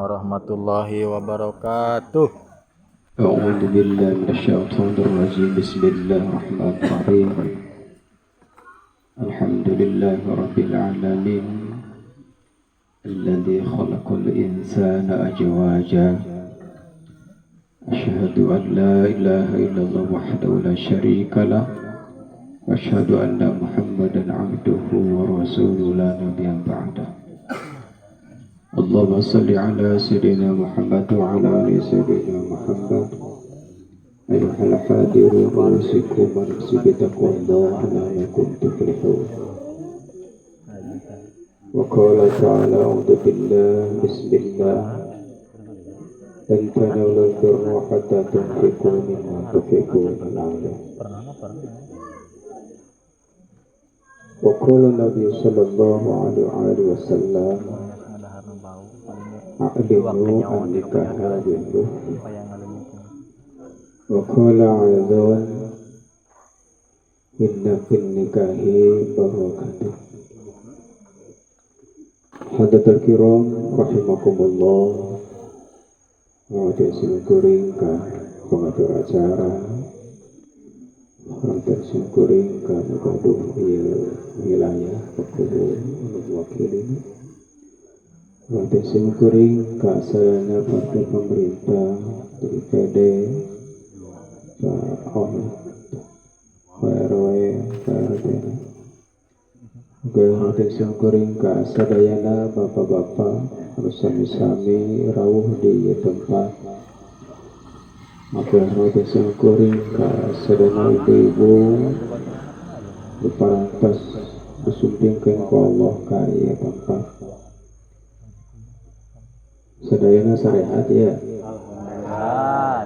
warahmatullahi wabarakatuh. أعوذ بالله من الشيطان الرجيم. بسم الله الرحمن الرحيم. الحمد لله رب العالمين الذي خلق الإنسان أزواجا. أشهد أن لا إله إلا الله وحده لا شريك له، وأشهد أن محمدا عبده ورسوله لا نبي بعده. اللهم صل على سيدنا محمد وعلى آل سيدنا محمد. أيها الحاضرون، أوصيكم ونفسي بتقوى الله لعلكم تفلحون. وقال تعالى: أعوذ بالله، بسم الله، لن تنالوا البر حتى تنفقوا مما تحبون. الآية. Pernah nggak pernah? وقال النبي صلى الله عليه وسلم: Ngadahar bau paling ge أعلنوا النكاح باللف. Supaya ngaleungitkeun. وقال أيضا: إن في النكاح بركة. حضرة الكرام رحمكم الله. Raden simkuring ka pengatur acara, Raden simkuring ka nu gaduh ieu wilayah Pakubu anu mewakili, Raden simkuring ka sadayana partai pemerintah dari PD, Pak Om, Pak RW, Pak RT. Oke, Raden simkuring ka sadayana bapak-bapak anu sami-sami rawuh di ieu tempat. Oke, Raden simkuring ka sadayana ibu-ibu di parantos disumpingkeun ku Allah ka ieu tempat. Sadayana sarehat ya? Alhamdulillah.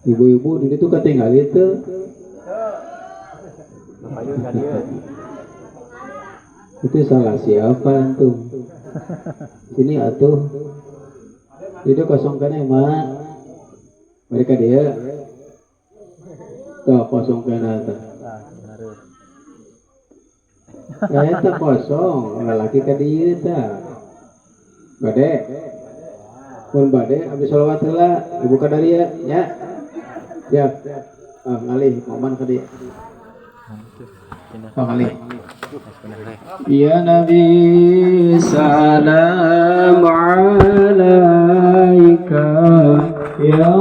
Ibu-ibu di ditu katingali teu? Payun ka dieu. Itu salah siapa antum? Sini atuh. Itu kosong kan mak? Mereka dia. Tuh kosong kan atuh. Ah, bener. Eta kosong, lalaki ka dieu tah. Bade. Mun bade abdi sholawat heula, ibu ka dieu nya. Siap. Ah, ngalih momen ka dieu. Pindah. Oh, ngalih. Pindah deh. يا نبي سلام عليك، يا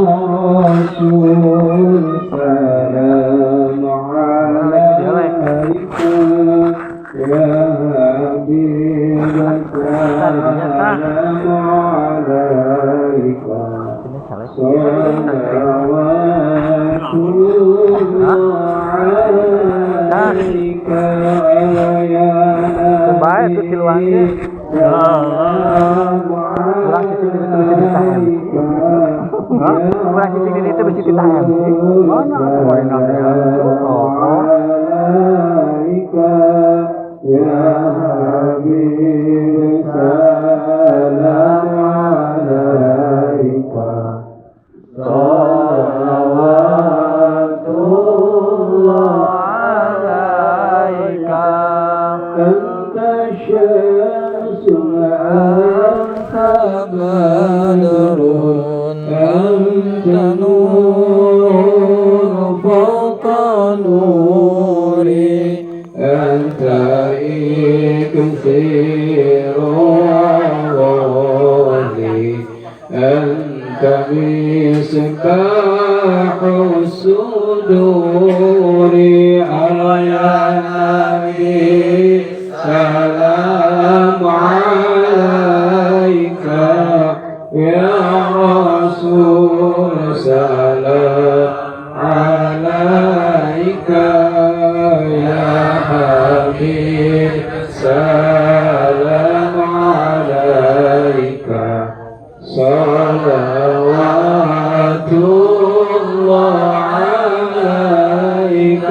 رسول سلام عليك، يا حبيب سلام عليك. Sini salah. صلوات الله عليك يا Baik tuh tiluan ge. سلام. Urang cicing di ditu bisi dititah MC. Urang cicing di ditu bisi dititah MC. Mana atuh. Oh. عليك يا حبيب سلام عليك، صلوات الله عليك. أنت شمس، أنت بدر، أنت نور فوق نوري، أنت إكسير وغالي، أنت مصباح الصدور. يا نبي سلام عليك، يا رسول سلام عليك، يا حبيب سلام عليك، صلوات الله عليك.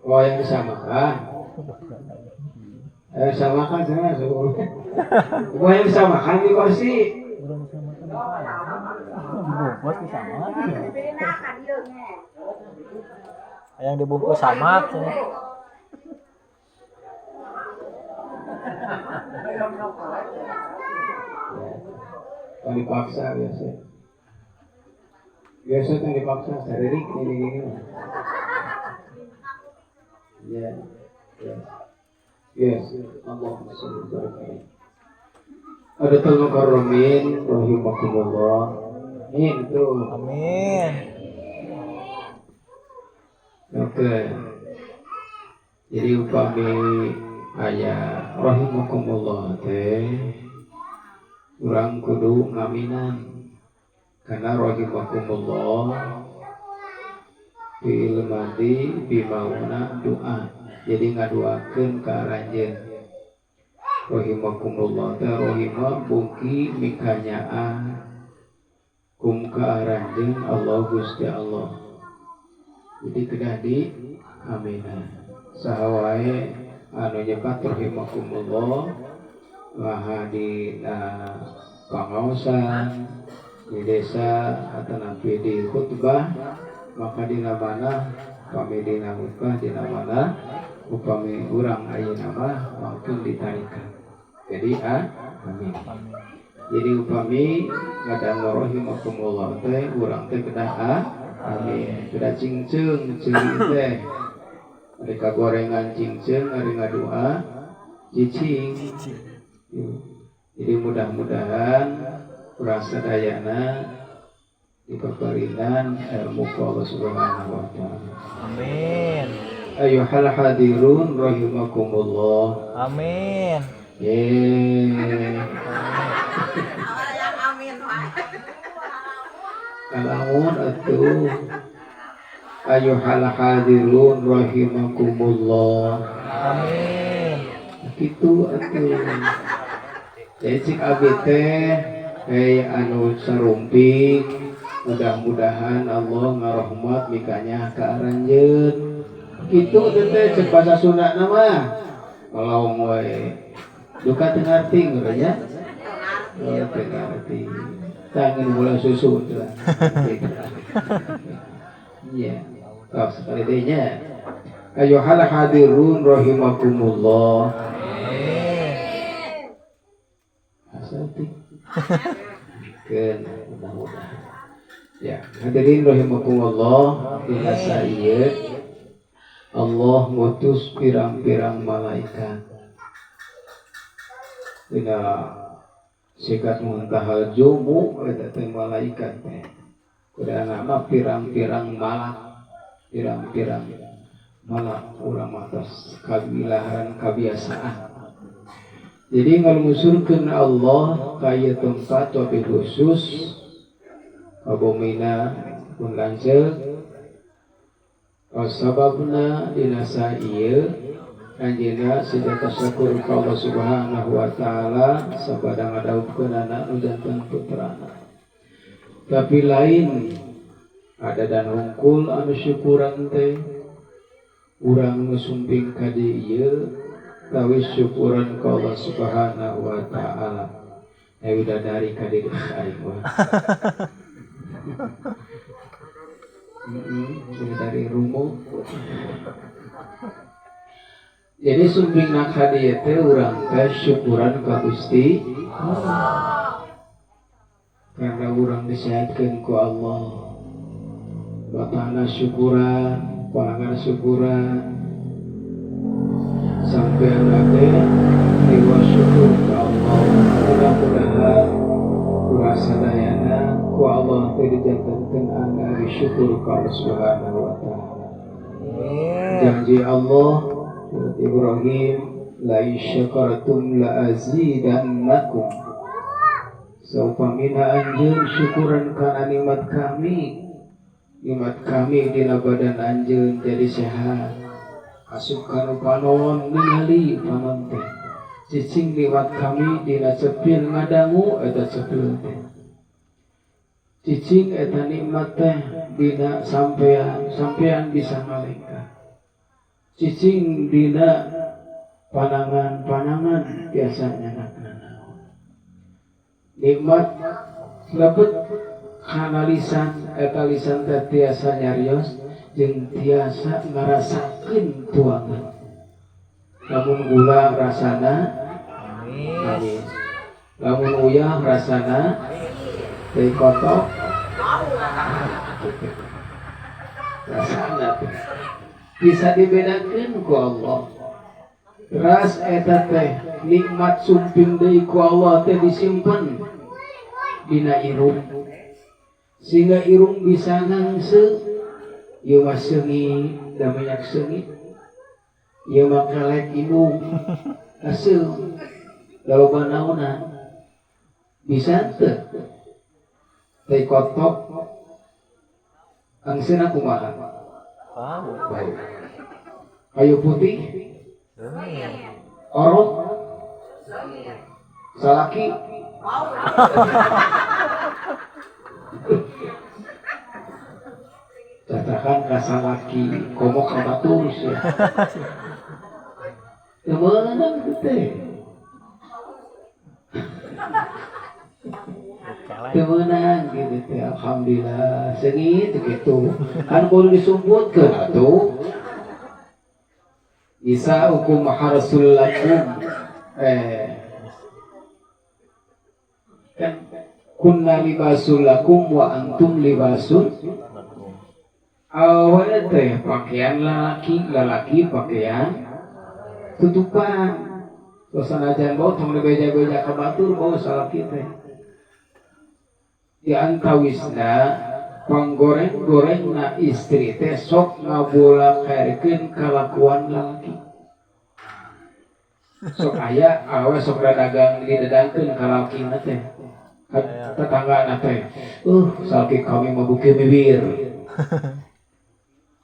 Oh, yang bisa makan. Bisa makan sana. Gua yang bisa makan di kursi. Belum bisa makan. Dibungkus bisa makan. Yang dibungkus sama cenah. Tong dipaksa biasa. Biasa tong dipaksa saririk ini ini. Ya. Yes. Yes. Allahumma shalli wa barik. Adatul mukarramin rahimakumullah. Amin tuh. Amin. Oke. Jadi upami aya rahimakumullah teh urang kudu ngaminan. Karena rahimakumullah fi'il madhi bimauna doa. Jadi ngadoakeun ka aranjeun. Rahimakumullah teh rahima buki mikanyaah kum ka aranjeun Allah Gusti Allah. Jadi kedah di aminan. Saha wae anu nyebat rahimakumullah maha dina pangaosan di desa atanapi di khutbah maka dina mana pami dina khutbah dina mana upami urang ayeuna mah langsung ditarikan. Jadi amin. Jadi upami ngadangu rahimakumullah teh urang teh kedah amin. Kedah cingceung ceuri teh. Ari kagorengan cingceung ari ngadoa cicing. Jadi mudah-mudahan urang sadayana dipaparinan ilmu ku Allah Subhanahu wa taala. Amin. Ayyuhal hadirun rahimakumullah. Amin. Yeay. Kalamun atuh. Ayyuhal hadirun rahimakumullah. Amin. Kitu atuh. Jadi cik abi teh hey anu sarumping mudah-mudahan Allah ngarahmat mikanya ka aranjeun. Kitu teh cek bahasa Sunda mah. Kalau wae duka teu ngarti geura nya. Oh, teu ngarti. Tangin bola susu teh. Iya. Tos sekali deui nya. Ayyuhal hadirun rahimakumullah. Amin. Asal teh. Keun mudah-mudahan. Ya, hadirin rahimakumullah, dina ieu Allah ngutus pirang-pirang malaikat. Dina sikat muntahal jumu eta teh malaikat teh. Kudana mah pirang-pirang malak, pirang-pirang malak urang mah tos kabilahan kabiasaan. Jadi ngalungsurkeun Allah ka ieu tempat wabil khusus kabumina pun lanceuk. Sababna dina ieu anjeunna sejata syukur ka Allah Subhanahu wa taala sabada ngadawuhkeunana nu janten putrana. Tapi lain ada dan hungkul anu syukuran teh urang nu sumping ka dieu ieu tawis syukuran ka Allah Subhanahu wa taala. Widadari ka dieu aing mah. Dari rumo. Jadi sumping nak hadiah teh urang teh syukuran ka Gusti Allah. Karena urang disehatkeun ku Allah. Batana syukuran, palangan syukuran. Sampean teh dewa syukur ka Allah. Mudah-mudahan urang sadayana ku Allah teh dijantenkeun anu syukur ka Allah Subhanahu wa taala. Janji Allah surat Ibrahim, la in syakartum la azidannakum. Saupamina anjeun syukuran kana nikmat kami. Nikmat kami dina badan anjeun jadi sehat. Asup kana panon ningali panon teh. Cicing nikmat kami dina cepil ngadangu eta cepil teh. Cicing eta nikmat teh dina sampean, sampean bisa ngalengkah. Cicing dina panangan-panangan biasanya nanaon. Nikmat lebet kana lisan, eta lisan teh tiasa nyarios jeung tiasa ngarasakeun tuangan. Lamun gula rasana manis, lamun uyah rasana Tai kotok rasana teh bisa dibedakeun ku Allah. Ras eta teh nikmat sumping deui ku Allah teh disimpen dina irung sehingga irung bisa ngangse. Ieu mah seungit da banyak seungit, ieu mah kelek indung haseum da loba naonan bisa teu. Tai kotok angseuna kumaha? Bau. Bau. Kayu putih orok salaki catakan ka salaki komo ka batur sia. Teu meunang teh. Teu meunang gitu teh. Alhamdulillah seungit kitu. Kan kudu disumputkeun atuh. Nisa'ukum harsul lakum. Kan kunna libasul lakum wa antum libasul. Awewe teh pakaian lalaki, lalaki pakaian tutupan. Sanajan bau tong dibeja-beja ka batur bau salaki teh. Di antawisna panggoreng-gorengna istri teh sok ngabolak-kairkeun kalakuan lalaki. Sok aya awewe sok dagang didedangkeun ka lalakina teh. Tetanggana teh. Salaki kami mah beuki miwir.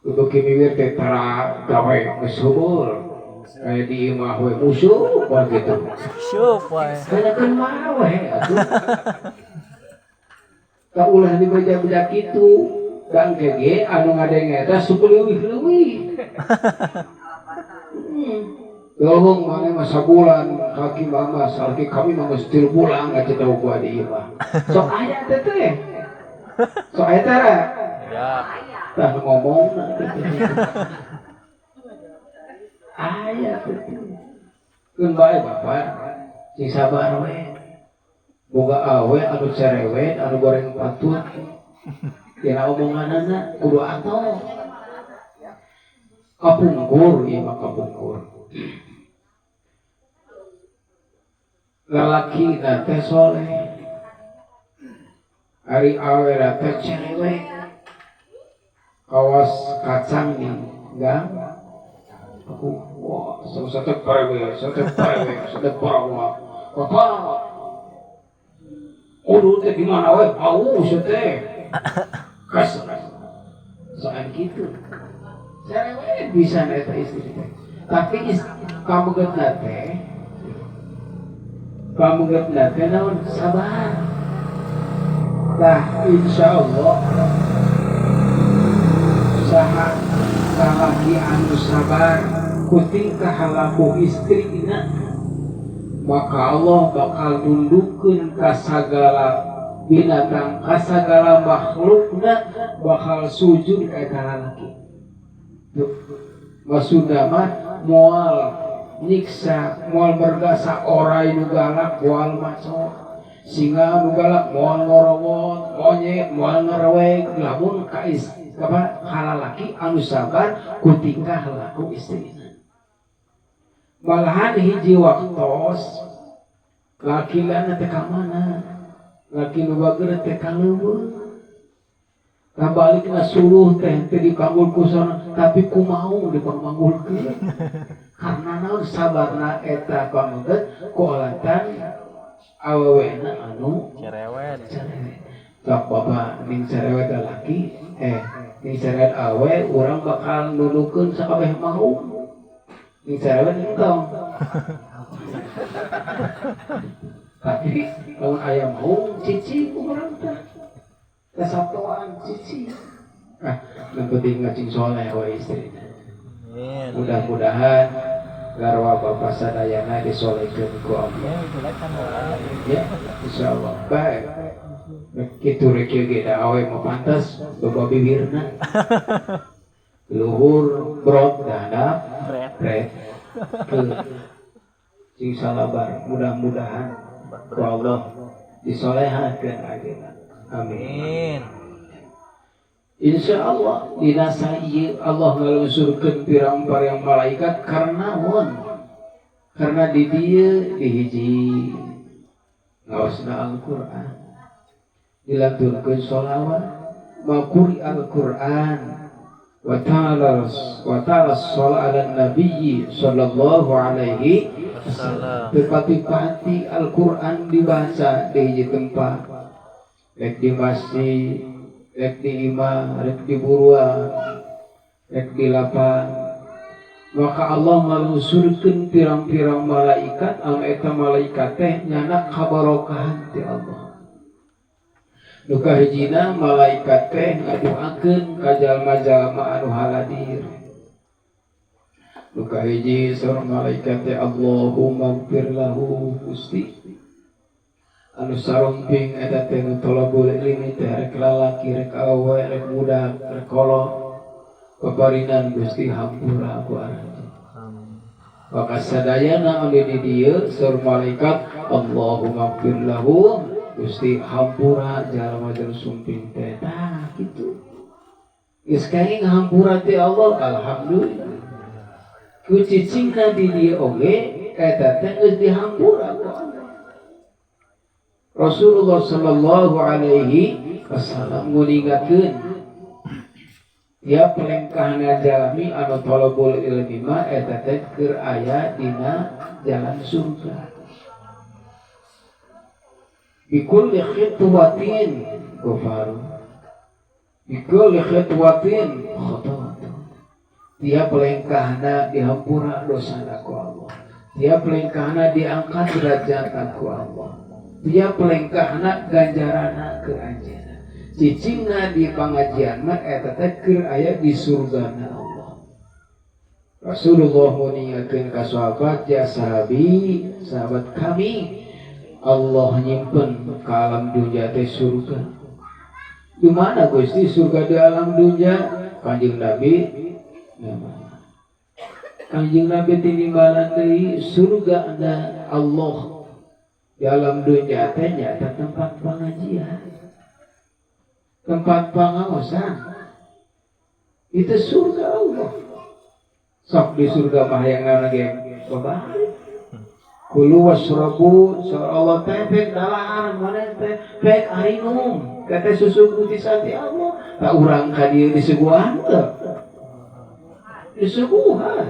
Beuki miwir teh tara gawe geus hubur. Kayak di imah we musuh wae gitu. Musuh wae. Banyakeun mah we atuh. Ka ulah dibeja-beja kitu, dan gege anu ngadenge eta suku leuwih-leuwih. Dohong maneh mah sabulan kaki mama salaki kami mah geus 3 bulan ngacetau gua di imah. Sok aya teh teh. Sok aya teh ra? Ya. Tah ngomongna teh. Aya teh. Keun bae bapak, sing sabar we. Boga awe anu cerewet, anu goreng patut. Tina omonganana kudu atoh. Kapungkur ieu mah kapungkur. Lalaki na teh soleh, ari awe na teh cerewet. Kawas kacang nih, enggak? Aku wah, satu parewe, satu parewe, satu parawa. Bapak, kudu teh gimana we? Bau teh. Kas, soal gitu. Cerewet bisa eta istri teh. Tapi kamugetna teh, kamugetna teh naon sabar. Tah insyaallah saha lalaki anu sabar ku tingkah laku istrina, maka Allah bakal nundukkeun ka sagala binatang, ka sagala makhlukna bakal sujud ka eta lalaki. Maksudna mah moal nyiksa, moal bergasa orai nu galak, moal maco. Singa nu galak moal ngorowot, monyet moal ngerewek, lamun ka kalalaki anu sabar ku tingkah laku istrina. Malahan hiji waktos laki lana teh ka mana? Laki nu bager teh ka leuweung. Kabalikna suluh teh teu dipanggul ku sono, tapi kumau dipanggulkeun. Karena naon sabarna eta pameget ku alatan awewena anu cerewet. Sok bapak ning cerewet lalaki, ning cerewet awe urang bakal nulukeun sakabeh mau. Ning cerewet entong. Tapi lamun aya mau cici urang teh. Kesatuan cici. Ah, yang penting ngacing soleh wa istrina. Mudah-mudahan garwa bapak sadayana disolehkeun ku Allah. Ya, insyaallah. Baik. Kitu rek ieu ge da awe mah pantes loba bibirna. Luhur brot dahadap bret. Sing salabar mudah-mudahan ku Allah disolehakeun ayeuna. Amin. Insya Allah dina ieu Allah ngalungsurkeun pirang-pirang malaikat karena naon? Karena di dieu dihiji ngaosna Al-Qur'an, dilanturkeun sholawat, maquri Al-Qur'an wa ta'ala wa ta'ala sholat ala nabiyyi sallallahu alaihi wasallam. Tepati-pati Al-Qur'an dibaca di hiji tempat, rek di masjid, rek di imah, rek di buruan, rek di lapang, maka Allah ngalungsurkeun pirang-pirang malaikat anu eta malaikat teh nyanak kabarokahan ti Allah. Nu kahijina malaikat teh ngadoakeun ka jalma-jalma anu haladir. Nu kahiji saur malaikat teh, Allahumma gfir lahu, Gusti, anu sarumping eta teh nu tolabul ilmi teh, rek lalaki rek awewe, rek budak rek kolot, paparinan Gusti hampura ku aranjeun. Maka sadayana anu di dieu, saur malaikat, Allahumma gfir lahu, Gusti hampura jalma-jalma sumping teh. Tah kitu geus kenging hampura ti Allah, alhamdulillah. Ku cicingna di dieu oge eta teh geus dihampura ku Allah. Rasulullah sallallahu alaihi wasallam nguningakeun tiap lengkahna jalmi anu thalabul ilmi mah eta teh keur aya dina jalan surga. Bikulli khitwatin ghafaru, bikulli khitwatin khatawatun. Tiap lengkahna dihampura dosana ku Allah, tiap lengkahna diangkat derajatna ku Allah, tiap lengkahna ganjarana ke anjeunna. Cicingna di pangajian mah eta teh keur aya di surgana Allah. Rasulullah nguningakeun ka sahabat, ya sahabi, sahabat kami, Allah nyimpen ke alam dunia teh surga. Di mana Gusti surga di alam dunia? Kanjeng Nabi, Kanjeng Nabi tinimbalan deui surga ada Allah di alam dunia teh nyata tempat pengajian, tempat pengawasan. Itu surga Allah. Sok di surga mah yang naon ge babari. Kulu wasrabu, saur Allah teh pek dalahar maneh teh pek arinum kata susu putih sati Allah. Tak urang ka dieu disuguhan teu? Disuguhan.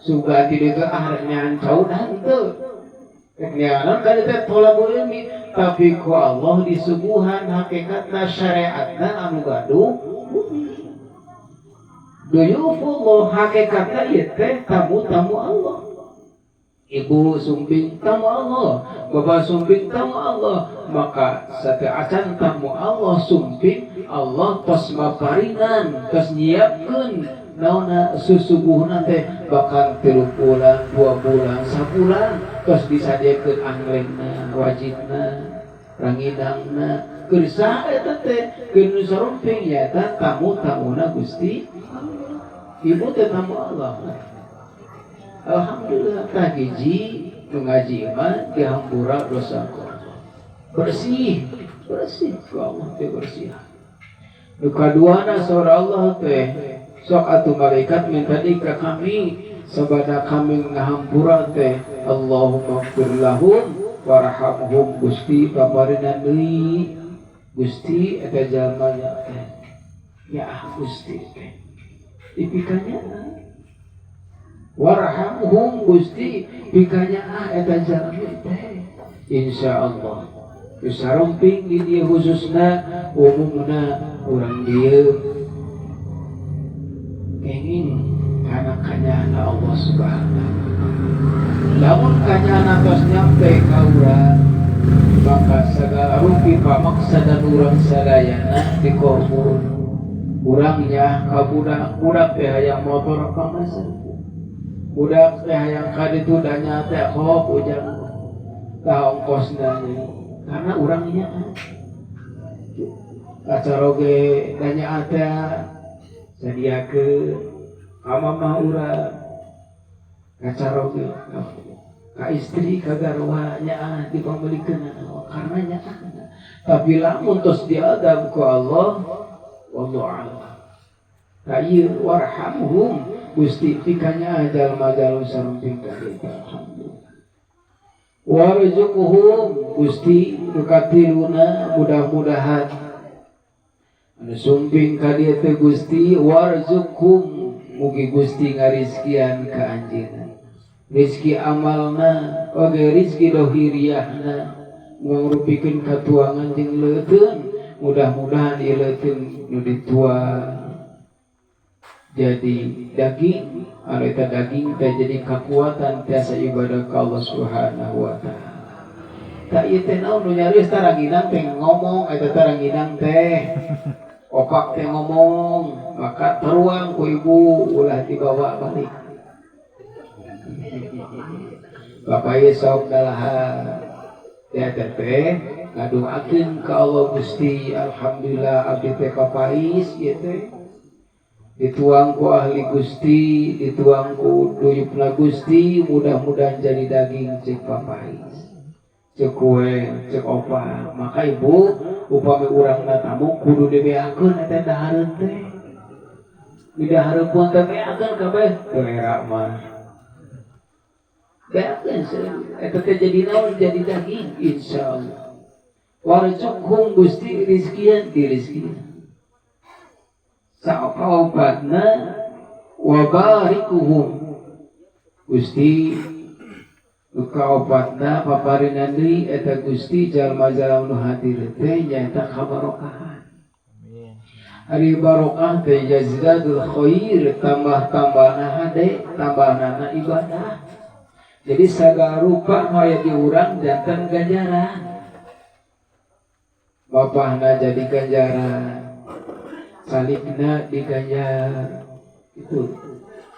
Suga ti dieu ah rek neangan caudan teu? Rek neangan ka dieu teh tolabul ilmi, tapi ku Allah disuguhan hakikatna syariatna anu gaduh bumi. Duyufullah hakikatna ieu teh tamu-tamu Allah. Ibu sumping tamu Allah, bapak sumping tamu Allah, maka sateuacan tamu Allah sumping, Allah tos maparinan, tos nyiapkeun naonna susuguhna teh, bahkan 3 bulan, 2 bulan, sabulan tos disadiakeun anglengna, wajibna, rangidangna, keur saha eta teh? Keur nu sarumping nyaeta tamu-tamuna Gusti Allah. Ibu teh tamu Allah. Alhamdulillah tah hiji nu ngaji mah dihampura dosa ku Allah. Bersih, bersih ku Allah teh bersih. Nu kaduana saur Allah teh, sok atuh malaikat minta di ka kami sabada kami ngahampura teh, Allahumma ighfir lahum warhamhum, Gusti paparinan deui Gusti eta jalma nya teh. Ya Gusti teh dipikanya warhamhum Gusti pikanya ah eta jalmi teh. Insyaallah sarumping di dieu khususna umumna urang dieu kenging kana kanyahna Allah Subhanahu wa taala. Lamun kanyahna tos nyampe ka urang, maka sagala rupi pamaksadan urang sadayana dikabul. Urang nya ka budak, budak teh hayang motor pamasan. Budak teh hayang ka ditu danya teh hok ujang tah ongkosna nya. Karena urangnya kacaroge danya teh sadiakeun ka mamah urang, kacaroge ka istri, ka garwa nya dipamilikeun karena nya. Tapi lamun tos diadab ku Allah, wallahu a'lam. Ta ieu warhamhum Gusti pikanya jalma-jalma sarumping ka kita. Alhamdulillah. Warzuqhum Gusti nu katiluna mudah-mudahan anu sumping ka dieu teh Gusti warzuqhum mugi Gusti ngarizkian ka anjeunna. Rizki amalna oge rizki dohiriyahna mangrupikeun katuangan jeung leuteun, mudah-mudahan ieu leuteun nu dituang jadi daging, anu eta daging teh jadi kakuatan tiasa ibadah ka Allah Subhanahu wa taala. Tak ieu teh naon nu nyarios taranginang teh ngomong eta taranginang teh opak teh ngomong, maka teruang ku ibu ulah dibawa balik. Bapak ieu sok dalahan ya teh ngadoakeun ka Allah Gusti, alhamdulillah abdi teh papais ieu teh dituang ku ahli Gusti, dituang ku duyupna Gusti, mudah-mudahan jadi daging cek papais, cek kue, cek opa. Maka ibu upami urangna tamu kudu dibeakeun eta dahareun teh. Di dahareun pun teh beakeun kabeh teu era mah. Beakeun eta teh jadi naon, jadi daging insyaallah. Warzuqhum Gusti rizkian di rizkian. Saobatna wabarikuhum Gusti kaobatna paparina deui eta Gusti jalma-jalma nu hadir teh nyaeta kabarokahan. Ari barokah teh jazdadul khair, tambah-tambahna hade, tambahna ibadah. Jadi sagala rupa nu aya di urang janten ganjaran. Bapahna jadi ganjaran, salikna diganjar itu.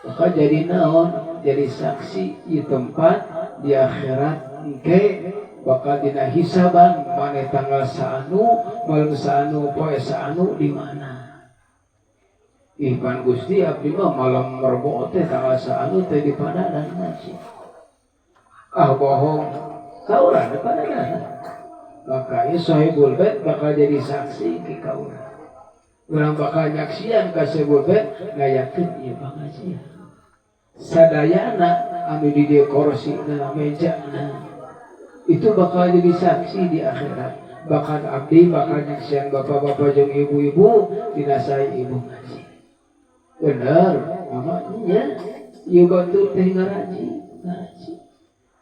Maka jadi naon, jadi saksi di tempat di akhirat engke bakal dina hisaban maneh tanggal saanu, malam saanu, poe saanu di mana. Ih pan Gusti abdi mah malam Rebo teh tanggal saanu teh di padanan masih. Ah bohong, kaurang di padanan. Maka ieu sahibul bait bakal jadi saksi ki kaurang. Urang bakal nyaksian ka sahibul bait ngayakeun ieu pangajian. Sadayana anu di dekorsina mejana itu bakal jadi saksi di akhirat. Bahkan abdi bakal nyaksian bapak-bapak jeung ibu-ibu dinasai ibu ngaji. Bener, namanya ieu batur teh ngaraji, ngaji.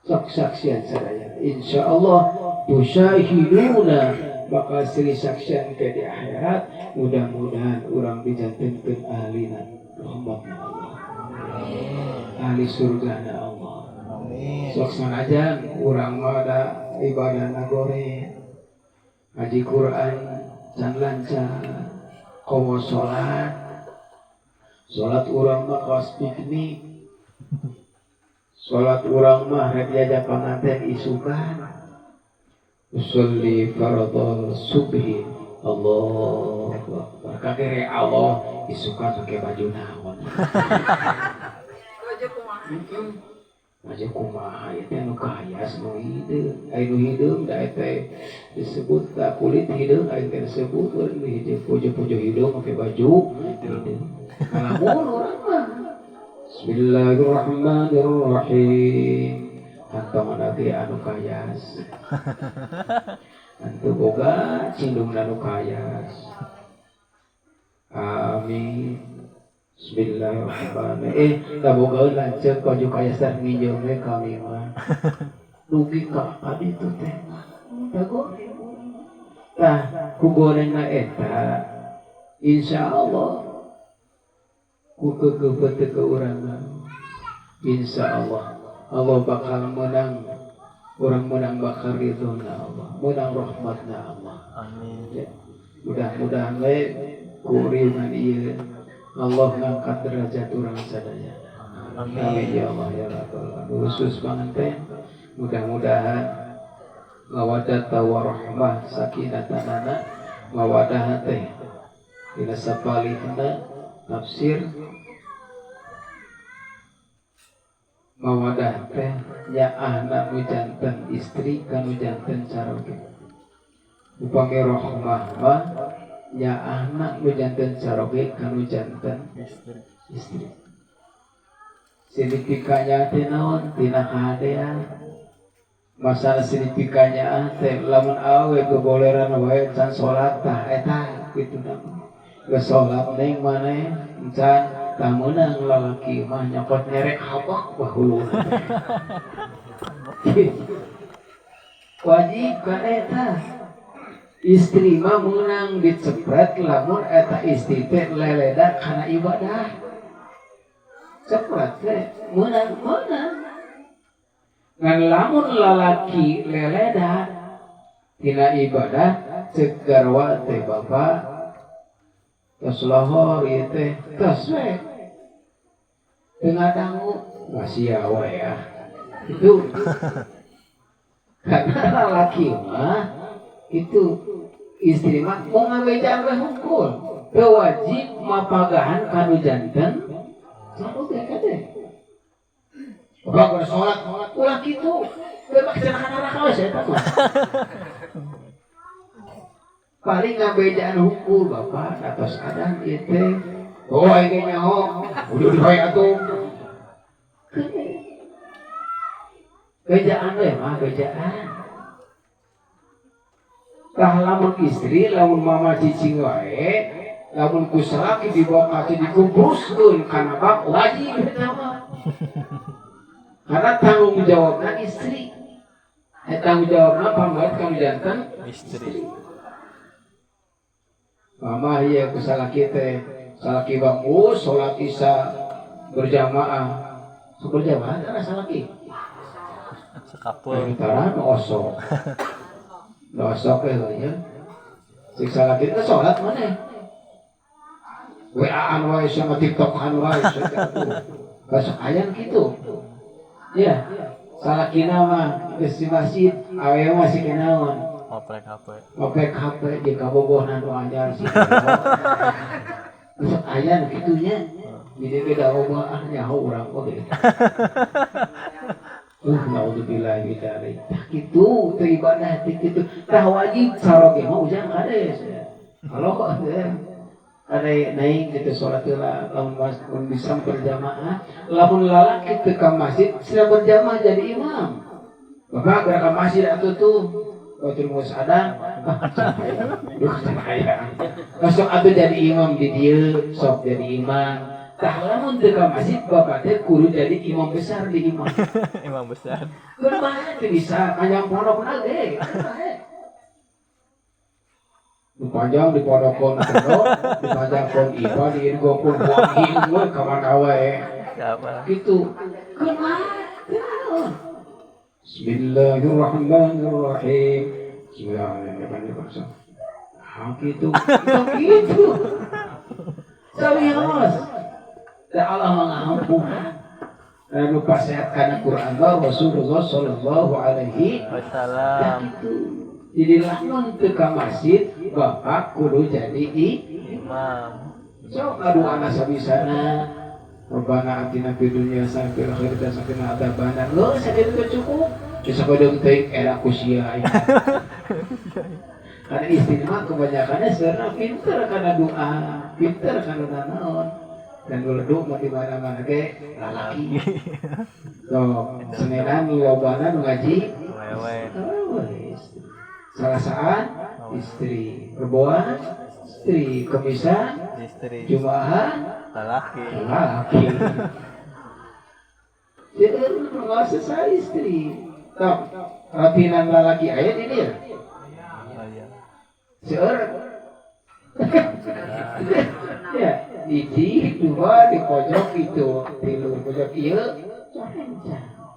Sok saksian sadayana. Insyaallah tusyahiduna bakal sri saksian ke di akhirat. Mudah-mudahan urang dijantenkeun ahlina rahmat Allah, ahli surga na Allah. Amin. Sok sanajan urang mah da ibadahna goreng, ngaji Quran can lancar, komo salat, salat urang mah kawas piknik, salat urang mah rek diajak panganten isukan. Usolli fardhol subhi, Allahu akbar. Kakere Allah isukan pakai baju naon? Baju kumaha? Baju kumaha ieu teh nu kayas nu hideung. Ai nu hideung da teh disebut da kulit hideung, ai teh disebut nu hideung, pojo-pojo hideung pakai baju hideung. Ngalamun urang mah. Bismillahirrahmanirrahim. Kantongan ge anu kayas. Antu boga cindungna nu kayas. Amin. Bismillahirrahmanirrahim. Da boga lanceuk baju kayas teh nginjeum we kami mah. Dugi ka kaditu teh. Da goreng. Tah ku gorengna eta insyaallah ku keukeupeut teu ke urang. Insyaallah Allah bakal menang, orang menang bakal ridhona Allah, menang rahmatna Allah. Amin. Ya. Mudah-mudahan we ku riungan ieu Allah ngangkat derajat urang sadaya. Amin. Amin ya Allah ya Rabbal alamin. Khusus panganten mudah-mudahan mawaddah warahmah sakinatanana mawadah teh dina sapalihna tafsir mawadah teh nyaahna nu janten istri kanu janten caroge. Upami rohmah mah nyaahna nu janten caroge kanu janten istri. Signifikannya teh naon tina kahadean. Masalah signifikannya teh lamun awe keboleran wae can salat tah eta kitu na. Geus salat ning maneh can tah meunang lalaki mah nyokot nyerek habak bahuluna teh. Wajib ka eta. Istri mah meunang dicepret lamun eta istri teh leleda kana ibadah. Cepret teh meunang meunang. Ngan lamun lalaki leleda tina ibadah ceuk garwa teh bapa tos lohor ieu teh tos we teu ngadangu ngasia we ah itu karena lalaki mah itu istri mah mau ngabejaan we hungkul teu wajib mapagahan kanu janten saoge kade. Bapak kudu sholat, ulah kitu. Teu mah kecelakaan neraka we eta mah. Paling ngabejaan hungkul bapak atos adan ieu teh. Oh aing ge nyaho, udah wae atuh. Bejaan we mah bejaan. Tah lamun istri lamun mama cicing wae, lamun ku salaki dibawa ka dikubruskeun kana bak wajib eta mah. Karena tanggung jawabna istri. Tanggung jawabna pambuat kanu janten istri. Mama ieu ku salaki teh, salaki bangun salat isya berjamaah. Sok berjamaah kana salaki. Sekapul. Tara nu osok. Nu osok we nya. Sing salaki teh salat maneh. WA-an wae sama TikTok-an wae atuh. Besok ayam gitu. Ya, salakina mah geus di masjid, awewe masih kenaon. Ngoprek HP. Ngoprek HP jeung kabogohna nu anyar sih. Besok ayam kitu nya. Jadi beda loba ah nyaho urang oge. Naudzubillah min dzalik. Tah kitu teu ibadah teh kitu. Tah wajib saroge mah ujang kades. Kalau kok ada naik gitu sholat lah, lamun bisa berjamaah, lamun lalaki teu ka masjid sila berjamaah jadi imam. Bapak gerak ka masjid atuh tuh, batur geus adan, duh cahaya. Sok atuh jadi imam di dieu, sok jadi imam. Tah lamun teu ka masjid bapak teh kudu jadi imam besar di imam. Imam besar. Kumaha teu bisa panjang pondokna ge. Dipanjang di pondokon pondok, dipanjang pon IPA, di irgopun wangi, gue kamana wae. Gitu. Kumaha? Bismillahirrahmanirrahim. Bismillahirrahmanirrahim. Ah gitu. Gitu. Serius. Dan Allah mengampuni. Lalu sehat karena Quran Rasulullah Shallallahu Alaihi Wasallam. Gitu. Jadi lamun teu ka masjid bapak kudu jadi imam. Sok adu anak sabisana. Rabbana atina fid dunya hasanah fil akhirati hasanah wa qina adzabannar. Leuh sakitu teh cukup. Bisa kodeung teuing era ku sia aing. Karena istri mah kebanyakannya sebenarnya pinter karena doa, pinter karena naon. Dan geleduk mah di mana-mana ge lalaki. Sok senenan lobana nu ngaji. Wewe. Salasaan istri, reboan istri, kemisan istri, jumahan lalaki. Lalaki. Seueur nu ngawasa istri. Tok, ratinan lalaki aya di dieu. Seueur. Ya, hiji, dua di pojok itu, tilu pojok ieu.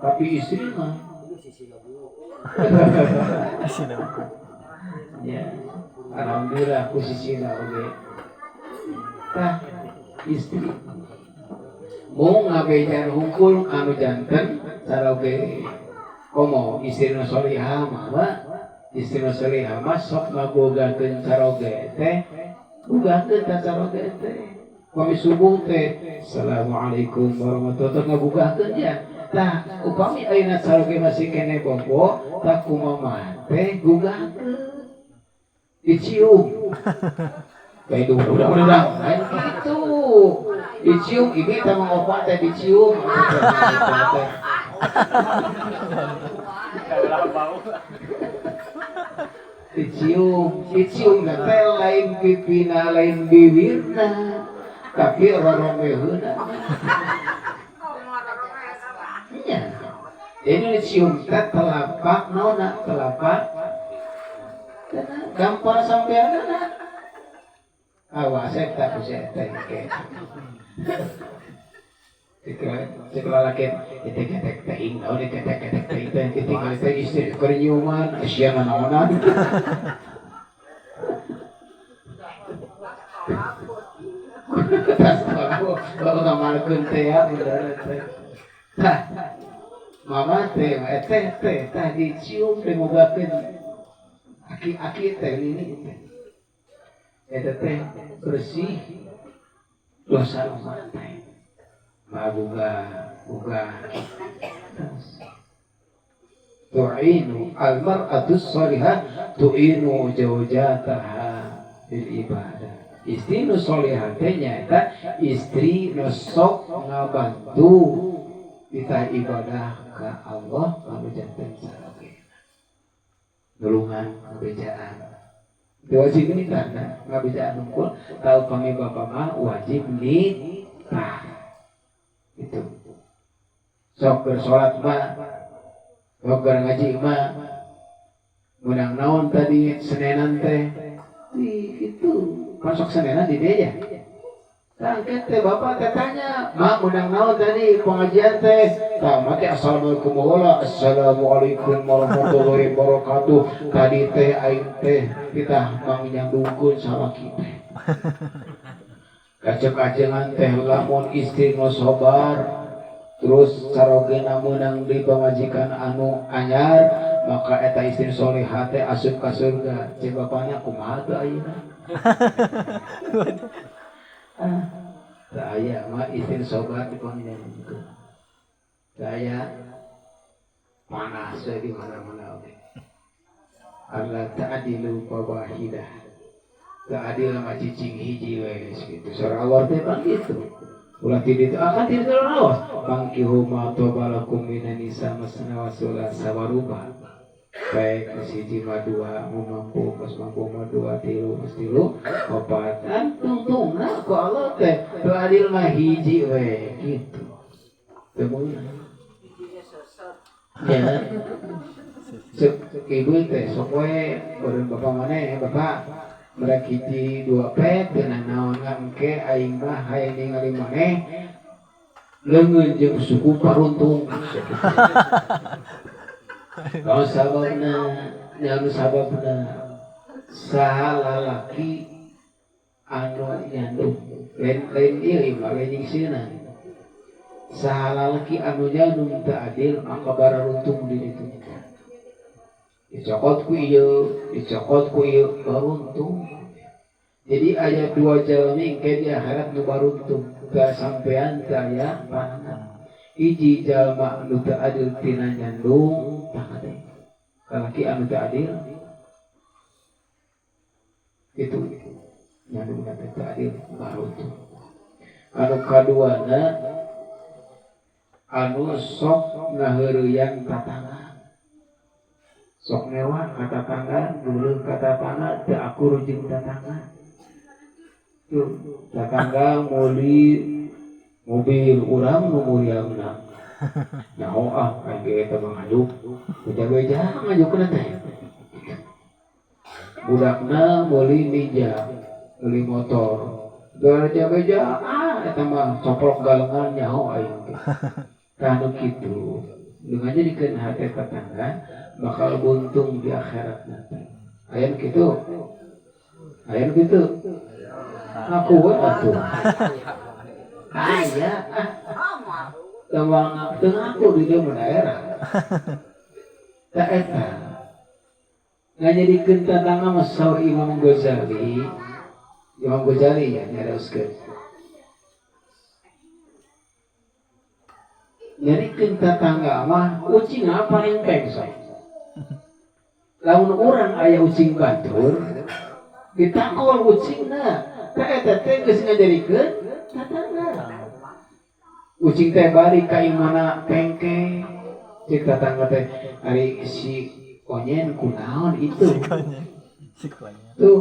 Tapi istri mah. Ya, alhamdulillah posisina oge. Tah istri mung ngabejan hungkul anu janten saroge komo istri nu solihah mah, istri nu solihah mah sok ngabogakeun saroge teh, bugakeun ka saroge teh. Pami subuh teh, assalamualaikum warahmatullahi wabarakatuh ngabugahkeun ya. Tah upami ayeuna saroge masih kene bobo, tah kumaha teh gugahkeun. Dicium. Kayak itu udah lain gitu. Dicium ibu teh mengopat teh dicium. Dicium, dicium teh lain pipina lain bibirna, tapi roromeheuna. Nya. Jadi dicium teh telapak naonna telapak gampar sampeanna. Awas eta ku si teh ke. Cek lalaki diketek teuing naon diketek-ketek teuing teh ditinggal teh istri keur nyiuman sia nanaonan. Tas kalau ngamalkeun teh ya bener teh. Tah mama teh teh teh tah dicium teh mogakeun aki-aki teh ini teh. Eta teh bersih dosa umat teh. Mabuga buga tu'inu al-mar'atu sholihah tu'inu zawjataha bil ibadah. Istri nu sholihah teh nyaeta istri nu sok ngabantu kita ibadah ka Allah anu janten sarogena. Nulungan ngabejaan. Wajib nikah nah, ngabejaan unggul tahu pami bapak mah wajib nikah. Itu. Sok keur salat mah, sok keur ngaji mah, menang naon tadi Senenan teh. Itu masuk Senenan di dia ya. Tangket teh bapak teh tanya, "Mak menang naon tadi pengajian teh?" Tah mah teh assalamualaikum wala assalamualaikum warahmatullahi wabarakatuh. Tadi teh aing teh kita mang nyambungkeun salaki teh. Kacek-kacengan teh lamun istri nu sabar terus carogena meunang di pamajikan anu anyar maka eta istri solehah teh asup ka surga. Cek bapana kumaha teu ayeuna? Ah, teu aya mah istri sobar di panjenengan. Teu aya panas we di mana-mana oge. Allah ta'dilu fawahidah. Teu adil mah cicing hiji we gitu. Surah Allah teh bang gitu. Ulah ti ditu akan ti ditu raos. Bangkihu ma tobalakum minan nisa masna wa sulasa wa ruba. Baik hiji mah dua, mu mampu, geus mampu mah dua, tilu, geus tilu, opat. Kan tungtungna ku Allah teh teu adil mah hiji we gitu. Teu meunang. Ya. Cek ibu teh sok we beureum bapak maneh, bapak merek hiji dua pet teu nanaon engke aing mah hayang ningali maneh leungeun jeung suku paruntung. Kalau sababna, nya anu sababna saha lalaki anu nyandung lain ieu mah lain nyingsieunan. Saha lalaki anu nyandung teu adil maka bararuntung di ditu. Dicokot ku ieu, dicokot ku ieu baruntung. Jadi aya dua jalmi engke di akhirat nu baruntung, teu sampean teu aya panangan. Hiji jalma anu teu adil tina nyandung tah teh. Lalaki anu teu adil itu nyandung teh teu adil baruntung. Anu kaduana anu sok ngaheureuyang tatangga. Sok mewah ka tatangga, geuleuh ka tatangga, teu akur jeung tatangga. Tuh, tatangga meuli mobil urang nu muriangna. Nyaho ah aing ge eta mah ngajuk. Beja-beja ngajukna teh. Budakna meuli Ninja, meuli motor. Beja-beja ah eta mah coplok galengan nyaho aing ge. Tah nu kitu, nu ngajadikeun hate tatangga bakal buntung di akhirat nanti. Aya nu kitu? Aya nu kitu? Ngaku we atuh. Aya ah. Teu teu ngaku di dieu mah daerah. Tah eta. Ngajadikeun tatangga mah saur Imam Ghazali. Imam Ghazali ya nyarioskeun. Nyarikeun tatangga mah ucing paling pengsok. Lamun urang aya ucing batur, Ditakol ucingna. Tah eta teh geus ngajarikeun tatangga. Ucing teh balik ka imahna pengke. Cek tatangga teh ari si Konyen kunaon itu. Si Konyen. Tuh.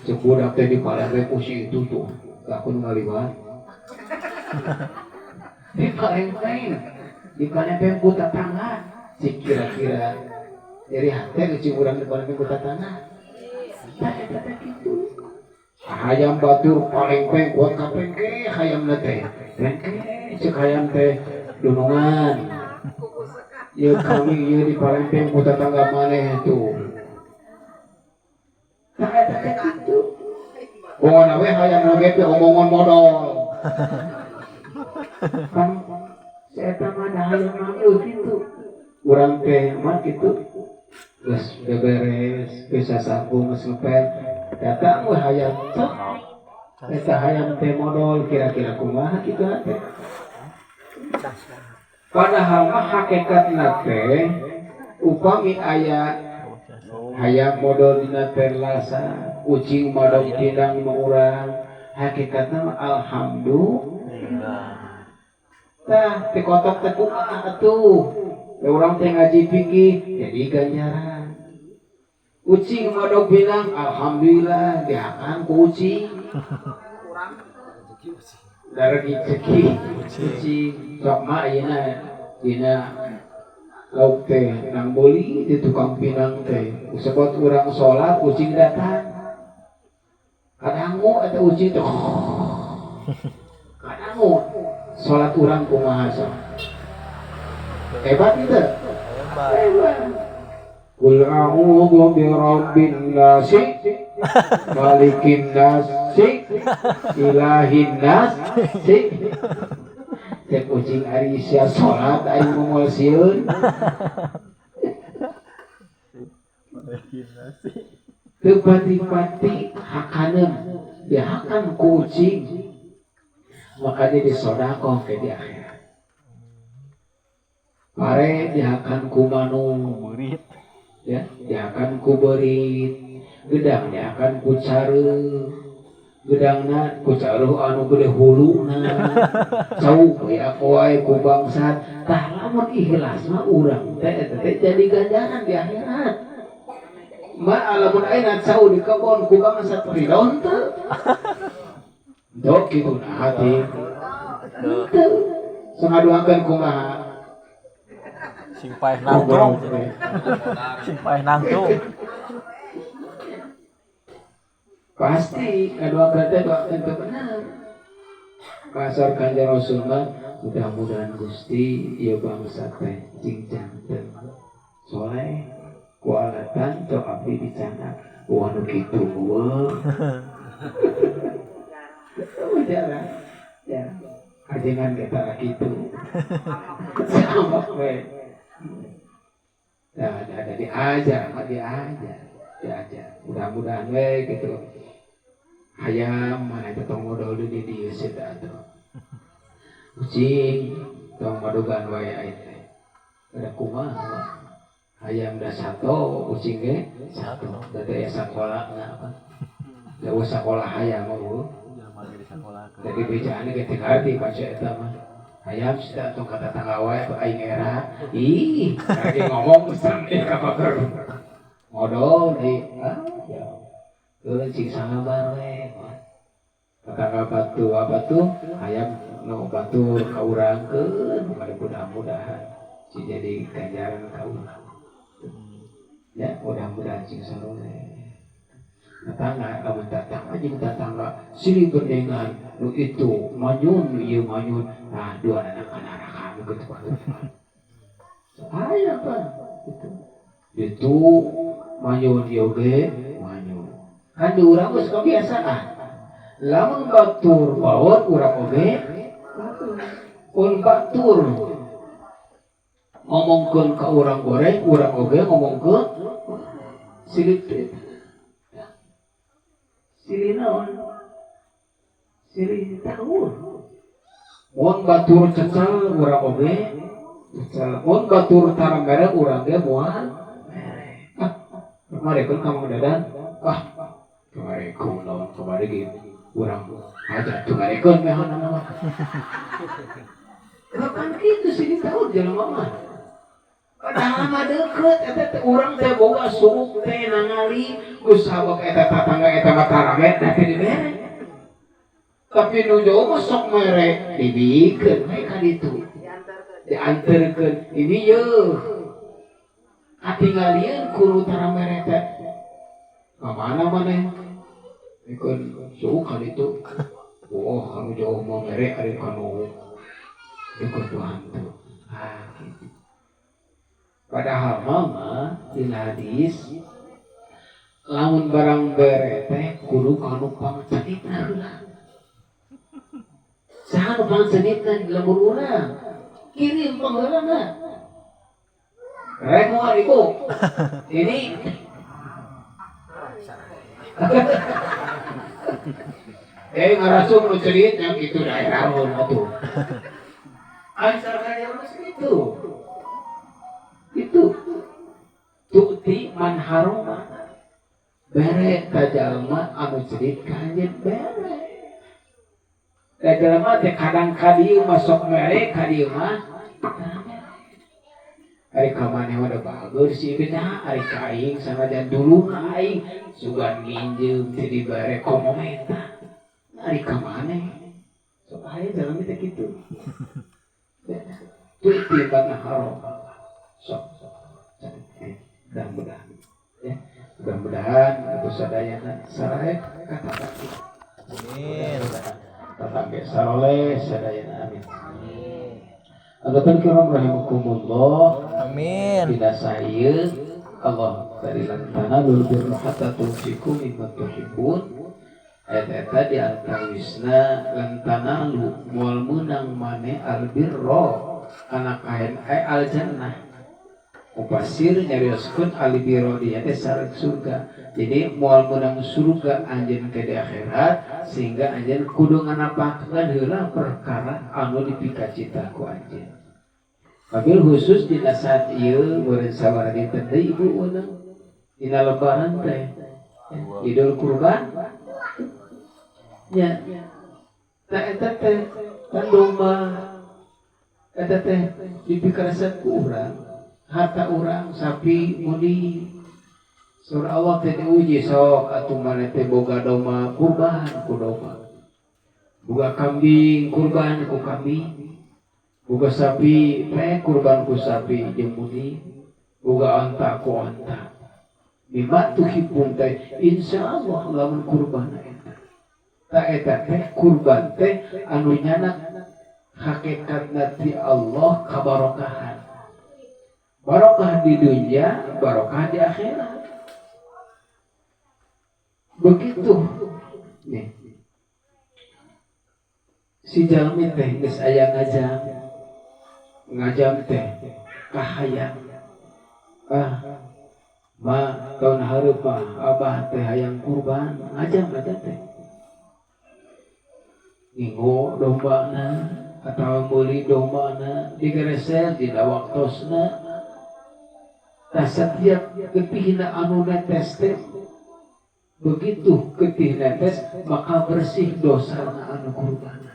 Cek budak teh dipalembeng ku si itu tuh. Lakon ngaliwat. Dipalembeng. Dipalembeng ku tatangga. Cek kira-kira jadi hate ucing urang dipalembeng ku tatangga. Tah eta teh kitu. Hayam batur palengpeng kuat kapengke hayamna teh. Pengke cek hayam teh dunungan. Ieu kami ieu dipalengpeng ku tatangga maneh tuh. Tah eta teh kitu. Pokona we hayam oge teh omongan modal. Kan eta mah da hayam mah kitu. Urang teh mah kitu. Geus beberes, geus sasambung, geus ngepel. Datang we hayam cok. Eta hayam teh modal kira-kira kumaha kitu teh. Padahal mah hakikatna teh upami aya hayam modal dina perlasa, ucing madog tinang mah urang, hakikatna mah alhamdulillah. Tah teh kotok teh kumaha atuh. Urang teh ngaji fikih jadi ganjaran. Ucing madog bilang alhamdulillah dihakan ku ucing. Dari rezeki ucing sok mah ayeuna dina lauk teh nang boli di tukang pinang teh. Sebab urang salat ucing datang. Kadangu eta ucing teh. Kadangu salat urang kumaha sok. Hebat itu. Hebat. Qul a'udzu birabbin nasi, malikin nasi, ilahin nasi. Cek ucing ari sia salat aing moal sieun. Teu pati-pati hakaneun, dihakan ku ucing. Maka dia disodakoh ke di akhirat. Pare dihakan ku manuk. Ya, dihakan ku beurit, gedang dihakan ku careuh, gedangna ku careuh anu gede huluna, cau we wae ku bangsat. Tah lamun ikhlas mah urang teh eta teh jadi ganjaran di akhirat. Ma lamun ayeuna cau di kebon ku bangsat ridho teu? Dok kitu na hati. Teu. Sangaduakeun kumaha? Sing paeh nangtung. Sing paeh nangtung. Pasti ngadoakeun teh doakeun teu bener. Pasar Kanjeng Rasul mah mudah-mudahan Gusti ieu bangsa teh cing janten soleh ku alatan tok abdi dicandak wah nu kitu eueuh. Jarang. Ya. Ajengan kita kitu. Sama we. Nah, ada diajar, diajar, diajar. Mudah-mudahan we gitu. Hayam mana eta tong modal di dieu sih atuh. Ucing tong madogan wae aing teh. Ada kumaha? Hayam da sato, ucing ge sato. Da teh aya sakolana apa? Da eueuh sakola hayam mah eueuh. Jadi bejaan ge teu ngarti baca eta mah. Hayam sih tong ka tatangga wae aing era. Ih, lagi ngomong sampe ka pager. Modal di ah ya. Keun cing sabar we. Tetangga batu apa tuh hayam nu batur ka urang keun mudah-mudahan cing jadi ganjaran ka urang. Ya, mudah-mudahan cing saroleh. Tetangga lamun tetangga jeung tetangga silih gendengan nu itu manyun nu ieu manyun nah dua anak ka neraka nu kitu. Aya apa itu. Itu manyun ieu ge manyun. Kan di urang geus kebiasaan. Lamun batur baot urang oge batur. Mun batur ngomongkeun ka urang goreng, urang oge ngomongkeun silih teh. Silih naon? Silih tahu. Mun batur cecal urang oge cecal. Mun batur tara mere urang ge moal mere. Ah, marekeun ka Mang Dadan. Ah, Kamari kunaon kamari ge urang hajat teu ngarekeun mehana mah. Kapan kitu sih tahu jelema mah. Padahal mah deukeut eta teh urang teh boga suuk teh nangali geus sabab eta tatangga eta mah tarame da teh dibere. Tapi nu jauh mah sok mere dibikeun we ka ditu. Dianterkeun ini yeuh. Katingalieun ku nu tara mere teh. Ka mana maneh? Bikeun suuk ka ditu. Oh, kanu jauh mah mere ari kanu deukeut mah henteu. Ah, gitu. Padahal mah dina hadis lamun barang bere teh kudu kanu pangceditna heula. Saha nu pangceditna di lembur urang? Kirim pangheulana. Rek moal ibu. Ini ngarasuk nu cerit yang kitu daerah mun atuh. Ari sareng mah kitu. Itu tu'ti man haroma bere ka jalma anu cerit ka anjeun bere. Da jalma teh kadang ka dieu mah sok mere ka dieu mah ari ka maneh mah da bager si ieu teh ari ka aing sanajan duluna aing sugan nginjeum teu dibere komo menta. Ari ka maneh sok aya jalmi teh kitu. Tu'ti man haroma. Sok mudah-mudahan ya, mudah-mudahan ibu sadayana sarae kata bakti. Amin. Tatangge saroleh sadayana amin. Adapun kiram rahimakumullah. Amin. Dina saeun Allah tadi lantana lul birra hatta tunfiqu mimma tuhibbun. Ayat eta di antawisna lantana lu moal meunang mane al birra kana kaen al jannah. Mupasir nyarioskeun alibiro dia teh sareng surga. Jadi moal meunang surga anjeun ke di akhirat sehingga anjeun kudu nganapakeun heula perkara anu dipikacita ku anjeun. Wabil khusus dina saat ieu meureun sabaraha dinten deui ibu meunang dina lebaran teh Idul Kurban nya tah eta teh tan domba eta teh dipikaresep ku urang harta urang sapi mudi surah Allah teh diuji sok atuh maneh teh boga domba kurban ku domba boga kambing kurban ku kambing boga sapi teh kurban ku sapi jeung mudi boga onta ku onta mimma tuhibbun teh insyaallah lamun kurban eta ta eta teh kurban teh anu nyanak hakikatna ti Allah kabarokahan. Barokah di dunia, barokah di akhirat. Begitu. Nih. Si jalmi teh geus aya ngajam. Ngajam teh kahayang. Ah, ma taun hareup mah abah teh hayang kurban, ngajam aja teh. Ngingo dombana atawa meuli dombana digereser dina waktosna. Nah, setiap getihna anu netes teh begitu getih netes maka bersih dosana anu kurbana.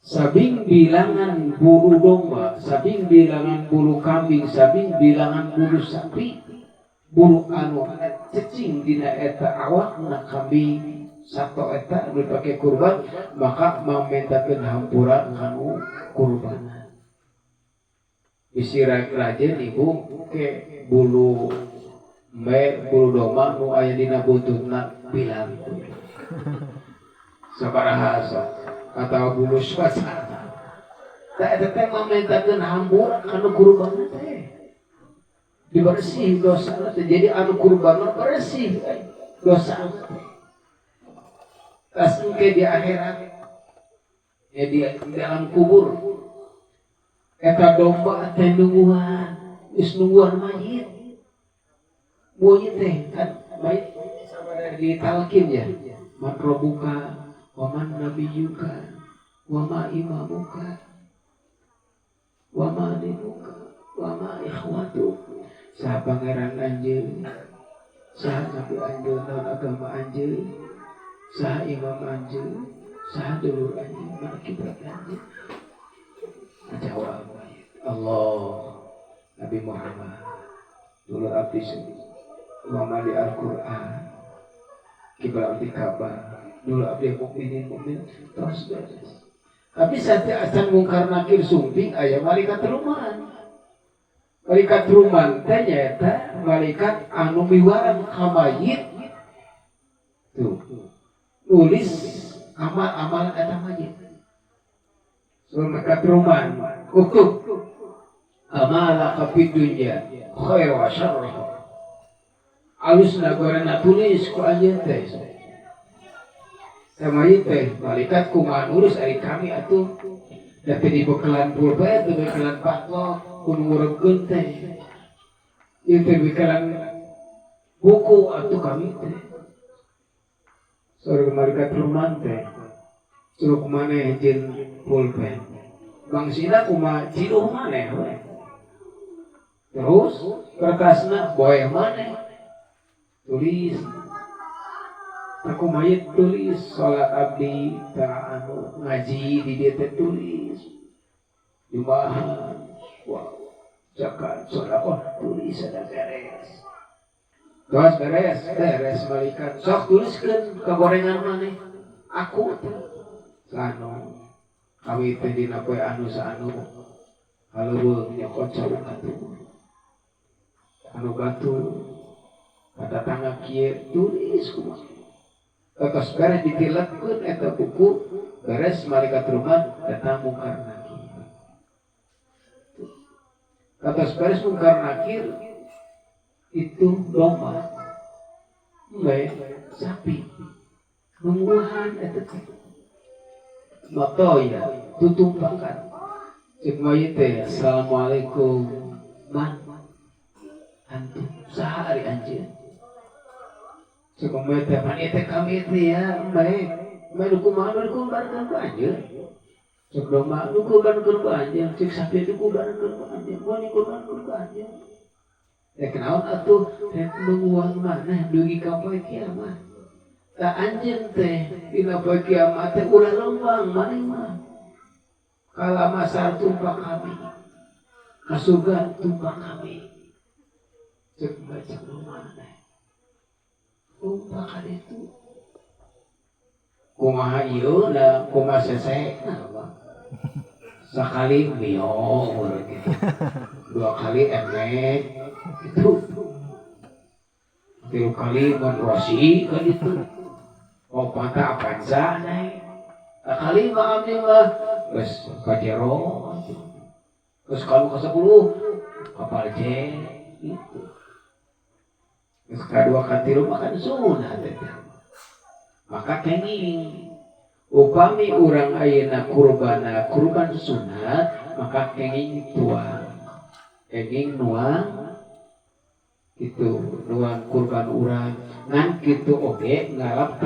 Sabing bilangan bulu domba, sabing bilangan bulu kambing, sabing bilangan bulu sapi, bulu anu cecing dina eta awakna kambing sato eta anu dipake kurban maka mamentakeun hampura kanu kurbana. Bisi rajin ibu ke bulu me bulu domba nu aya dina buntutna bilang sabaraha sok atawa bulu swasana tah eta teh mamentakeun hampura kanu kurbanna teh dibersih dosana teh jadi anu kurbanna bersih dosana teh tas engke di akhirat ya di dalam kubur eta domba teh nungguan, geus nungguan mayit. Mayit teh kan mayit sama dari talqin ya. Man rabbuka wa man nabiyuka wa ma imamuka wa ma dinuka wa ma ikhwatu. Saha pangeran anjeun? Saha nabi anjeun, naon agama anjeun, saha imam anjeun, saha dulur anjeun, mana kiblat anjeun? Jawab Allah, Nabi Muhammad, dulur abdi ulama di Al-Quran, kiblat abdi Ka'bah, dulur abdi mukminin mukmin, terus beres. Tapi saat acan mungkar nakir sumping aya malaikat ruman. Malaikat ruman teh nyaeta malaikat anu miwaran ka mayit. Tuh. Nulis amal-amalan eta mayit. Surah malaikat ruman, uktub amalaka fid dunya khair wa syarr. Alusna gorena tulis ku anjeun teh. Sama ieu teh malaikat kumaha nulis ari kami atuh da teh dibekelan pulpen teu bekelan patlok kudu ngurebkeun teh. Ieu teh bekelan buku atuh kami teh. Surah malaikat ruman teh suruh maneh jeung pulpen. Bangsina kumaha ciduh maneh we. Terus kertasna boeh maneh. Tulis aku mayit tulis salat abdi ta anu ngaji di dieu teh tulis jumahan wow zakat sedekah tulis ada beres terus beres beres malaikat sok tuliskeun kagorengan maneh aku teh anu kami teh dina poe anu saanu haleuweung nyokot saung atuh anu batu kata tangga kieu tulis kumaha tos beres ditilepkeun eta buku beres malaikat ruman datang mungkar nakir katos beres mungkar nakir itu domba bae sapi nungguhan eta teh matoya tutumpakan cek mayit teh assalamualaikum man antum saha ari anjeun cek mayit teh pan ieu teh kami teh ya bae bae nu kumaha nu dikurbankeun ku anjeun cek domba nu kurbankeun ku anjeun cek sapi nu kurbankeun ku anjeun mun dikurbankeun ku anjeun rek naon atuh rek nungguan maneh dugi ka poe kiamat tah anjeun teh dina poe kiamat teh ulah lembang maneh mah kalamasar tumpak kami ka surga tumpak kami cek baca maneh tumpak ka ditu kumaha ieu da kumaha sesena mah sakali mio gitu dua kali emek itu tilu kali mun rosi kan itu opat Avanza naik kali mah abdi mah geus Pajero terus kalau ke 10 kapal jet gitu geus kadua katilu mah kan sunah teh maka kenging upami urang ayeuna kurbana kurban sunat maka kenging tuang kenging nuang gitu nuang kurban urang ngan kitu oge ngalap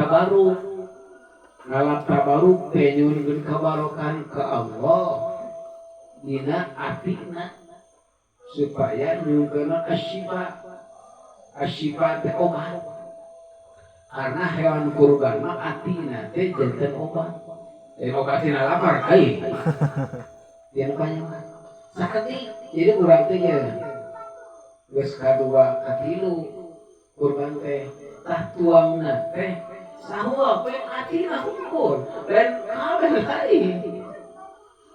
tabaruk teh nyuhunkeun kabarokan ka Allah dina atina supaya nyuhunkeun asyifa asyifa teh obat karena hewan kurban mah atina teh janten obat obat tina lapar ai dia nu saketik jadi urang teh nya geus kadua katilu kurban teh tah tuangna teh sahua we atina hungkul dan kabeh lain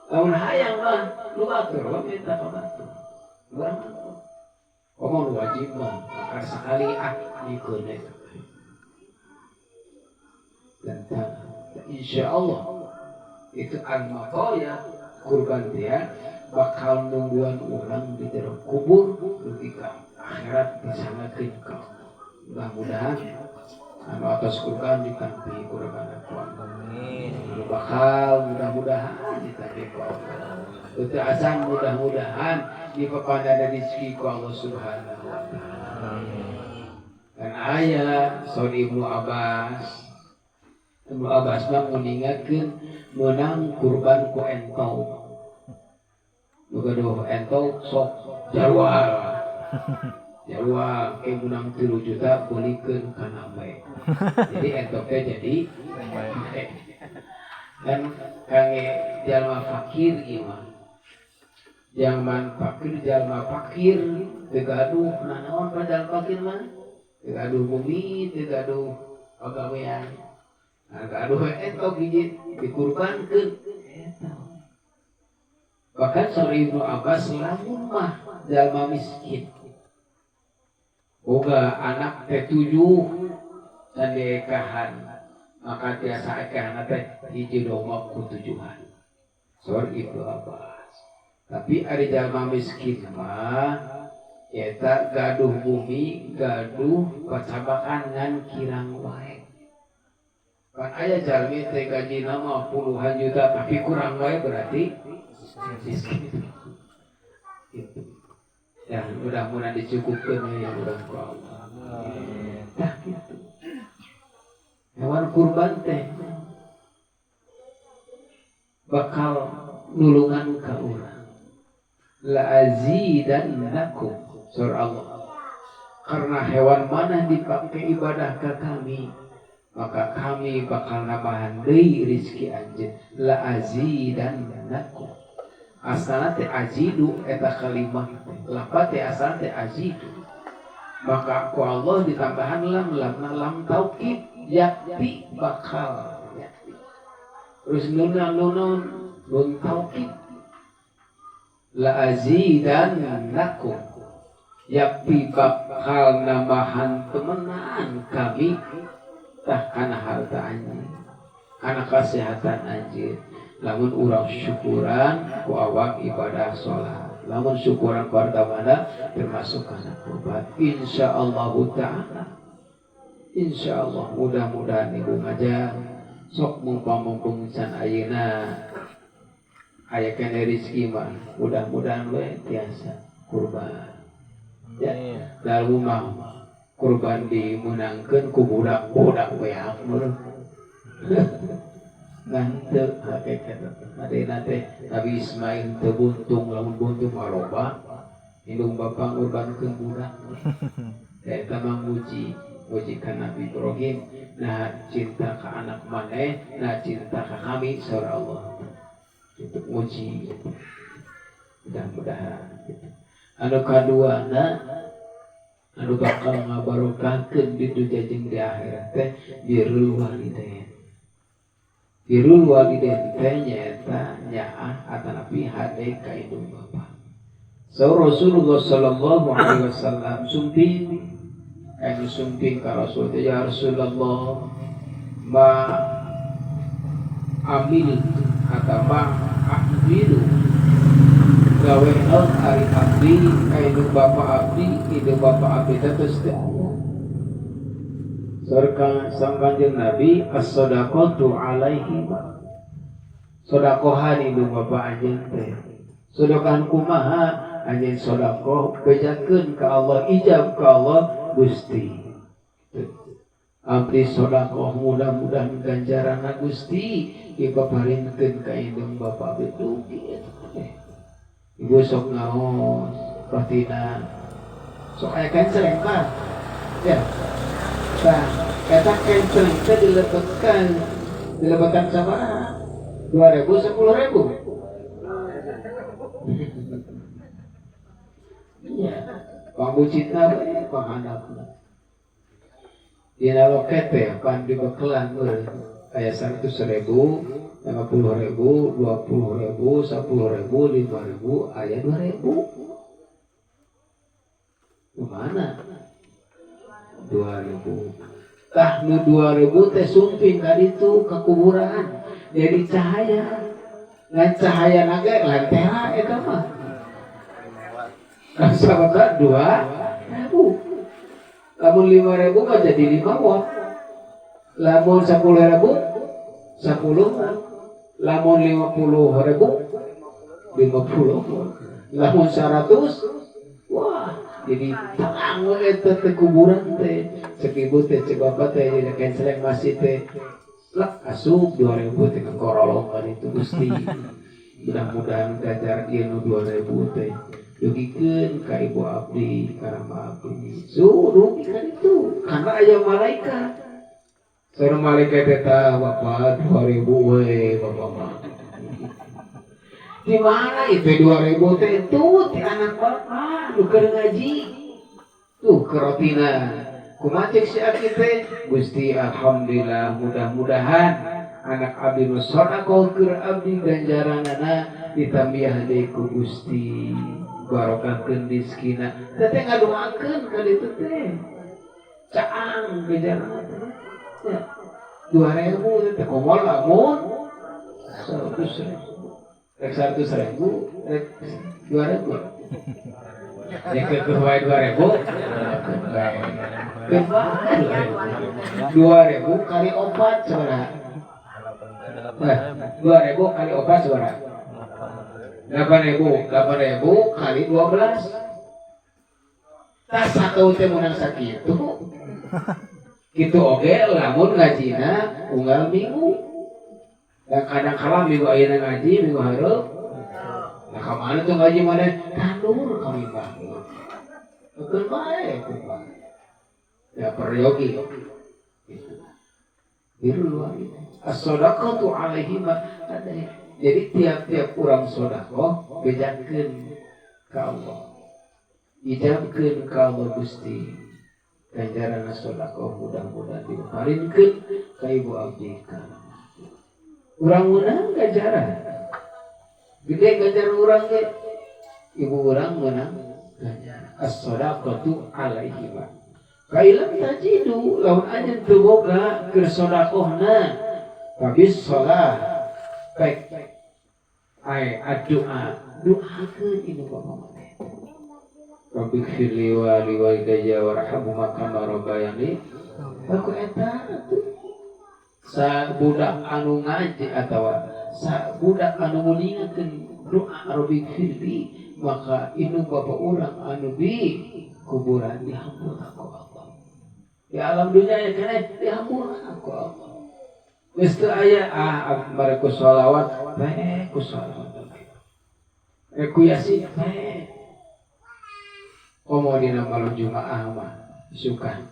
lamun hayang mah nu batur we minta ka batur urang komo nu wajib mah maka sakali ah dikeun eta dan insya Allah itu al-matoya kurban dia bakal nungguan orang di dalam kubur dugi ka akhirat disanakeun ka Allah. Mudah-mudahan anu atas kurban ditampi kurban ku Allah. Amin. Anu bakal mudah-mudahan ditampi ku Allah. Teu acan mudah-mudahan dipapandana rezeki ku Allah Subhanahu wa taala. Amin. Dan aya saur Ibnu Abbas Ibnu Abbas mah nguningakeun meunang kurban ku entau. Nu gaduh entau sok jarwal. Jawa ke menang 3 juta belikeun kana bae. Jadi entok teh jadi dan kangge jalma fakir ieu mah. Zaman fakir jalma fakir teu gaduh nanaon pa jalma fakir mah? Teu gaduh bumi, teu gaduh pagawean. Nah, gaduh entok hiji dikurbankeun eta. Bahkan saur Ibnu Abbas lamun mah jalma miskin boga anak teh 7 can diekahan maka tiasa ekahan teh hiji domba ku tujuhan saur Ibnu Abbas. Tapi ari jalma miskin mah eta gaduh bumi gaduh pacabakan ngan kirang wae. Kan aya jalmi teh gajina mah puluhan juta tapi kurang wae berarti miskin. Gitu. Ya, mudah-mudahan dicukupkan ya urang ku Allah. Tah gitu. Hewan kurban teh bakal nulungan ka urang. La azidannakum surah Allah. Karena hewan mana dipakai ibadah ke kami, maka kami bakal nambahan deui rezeki anjeun. La azidannakum. Asalna teh azidu eta kalimah lapat teh asalna teh azidu. Maka ku Allah ditambahan lam lamna lam taukid yakti bakal yakti. Terus nunna nunun nun taukid. La azidannakum yakti bakal nambahan temenan kami tah kana harta anjeun kana kesehatan anjeun. Lamun urang syukuran ku awak ibadah sholat, lamun syukuran ku harta banda termasuk kana kurban. Insyaallah taala, insyaallah mudah-mudahan ibu ngajar sok mumpung-mumpung can ayeuna aya keneh rezeki mah mudah-mudahan we tiasa kurban. Ya, lalu mah kurban dimenangkeun ku budak-budak we meureun. Ngan teu hakikat adena teh Nabi Ismail teu buntung, lamun buntung mah loba indung bapa ngurbankeun budak. Eta mah muji muji ka Nabi Ibrahim, nah cinta ka anak maneh, nah cinta ka kami saur Allah. Itu muji. Mudah-mudahan gitu. Anu kaduana anu bakal ngabarokahkeun di dunya jeung di akhirat teh birrul walidain. Birrul walidain teh nyaeta nyaah atanapi hade ka indung bapa. Saur Rasulullah sallallahu alaihi wasallam sumping anu sumping ka Rasul teh, ya Rasulullah ma amil atau ma ahmilu gawe naon ari abdi ka indung bapa abdi, indung bapa abdi teh geus teu aya. Saur sang Kanjeng Nabi as-sadaqatu alaihi sodakohan indung bapa anjeun teh. Sodakohan kumaha? Anjeun sodakoh bejakeun ka Allah, ijab ka Allah Gusti. Abdi sodakoh mudah-mudahan ganjaranna Gusti dipaparinkeun ka indung bapa abdi dugi eta teh. Ibu sok ngaos rotina sok aya kenceleng mah ya. Tah eta kenceleng teh dilebetkan sabaraha? 2.000 10.000. Iya, pangbucitna we panghandapna. Dina loket teh pan dibekelan euy aya 100.000, 50.000, 20.000, 10.000, 5.000, aya 2.000. Kemana? 2.000. Tah nu 2.000 teh sumping ka ditu ka kuburan jadi cahaya. Ngan cahaya naga lantera eta mah. Sababna 2.000. Lamun 5.000 mah jadi 5 watt. Lamun 10.000 10 watt. Lamun 50.000 50 watt. Lamun 100 wah jadi terang we eta teh kuburan teh. Cek ibu teh cek bapak teh jadi kenceleng masjid teh. Lek asup 2.000 teh kekorolongan itu Gusti. Mudah-mudahan gajar ieu nu 2.000 teh Dugikeun ka ibu abdi, ka rama abdi. Suruh kan itu karena aya malaikat. Saur malaikat eta bapak 2000 we bapak mah. Di mana itu 2000 teh itu ti anak bapak nu keur ngaji. Tuh kerotina. Kumaha cek si aki teh? Gusti alhamdulillah mudah-mudahan anak abdi nu sedekah keur abdi ganjaranana ditambiah deui ku Gusti. Barokahkeun rizkina. Teh teh ngadoakeun ka ditu teh. Caang ganjaranna teh. Ya. 2000 teh komo lamun 100.000. Rek 100.000, rek 2000. Ya keukeuh wae 2000. 2000 kali 4 sabaraha? Nah, 2000 kali 4 sabaraha? 8000, 8000 kali 12. Tas satu teh meunang sakitu. Kitu oge lamun ngajina unggal minggu. Dan kadang kala minggu ayeuna ngaji, minggu hareup. Nah, ka mana tuh ngaji mana? Tandur kami mah. Keun bae kumaha. Ya peryogi. Gitu. Birrul walidain. As-shadaqatu alaihi ma ada. Jadi tiap-tiap urang sedekah bejakeun ka Allah. Ijabkeun ka Allah Gusti. Ganjaran sedekah mudah-mudahan diparinkeun ka ibu abdi ka. Urang meunang ganjaran. Gede ganjaran urang ge. Ibu urang meunang ganjaran. As-shadaqatu alaihi ma. Kailam tajidu lamun anjeun teu boga keur sedekahna. Habis shalah baik ai doa doakeun ibu bapak maneh. Rabbighfirli wa liwalidayya warhamhuma kama rabbayani. Aku eta tuh sa budak anu ngaji atawa sa budak anu nguningakeun doa rabbighfirli maka indung bapak urang anu di kuburan dihampura ku Allah. Di alam dunia ya keneh dihampura ku Allah. Geus teu aya ah bare ku sholawat bae ku sholawat. Ku yasin bae. Komo dina malam Jumaah mah isukan.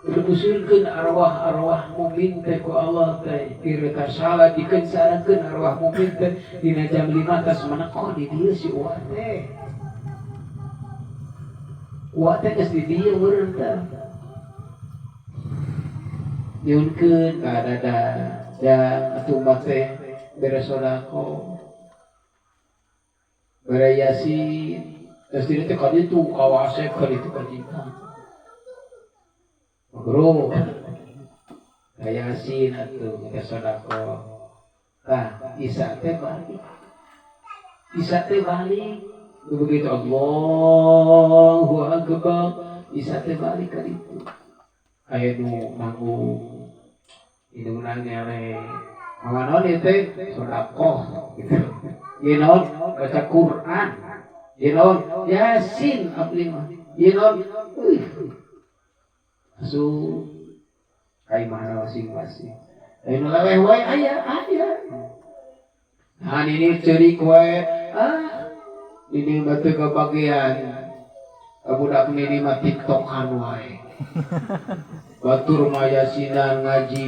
Diusulkeun arwah-arwah mukmin teh ku Allah teh direka salah dikencarakeun arwah mukmin teh dina jam 5 tas menekoh di dieu si uwa teh. Uwa teh geus di dieu meureun teh. Nyunkeun ka dada jang atuh mah teh beres sedekah. Bere yasin terus dina teh ka ditu ka wasep ka ditu ka ditu. Bro, yasin atuh teh sedekah. Tah, isa teh balik. Isa teh balik. Begitu Allahu Akbar, isa teh balik ka ditu. Aya nu nanggung, indungna ngeleh. Mawa naon ieu teh? Sedekah gitu. Ieu naon? Baca Quran. Ieu naon? Yasin abdi mah. Ieu naon? Asup ka imahna masing-masing. Aya nu leweh wae aya, aya. Nah ini ceurik wae. Ah, ini mah teu kabagian. Budak nini mah tiktokan wae. Batur mah yasinan ngaji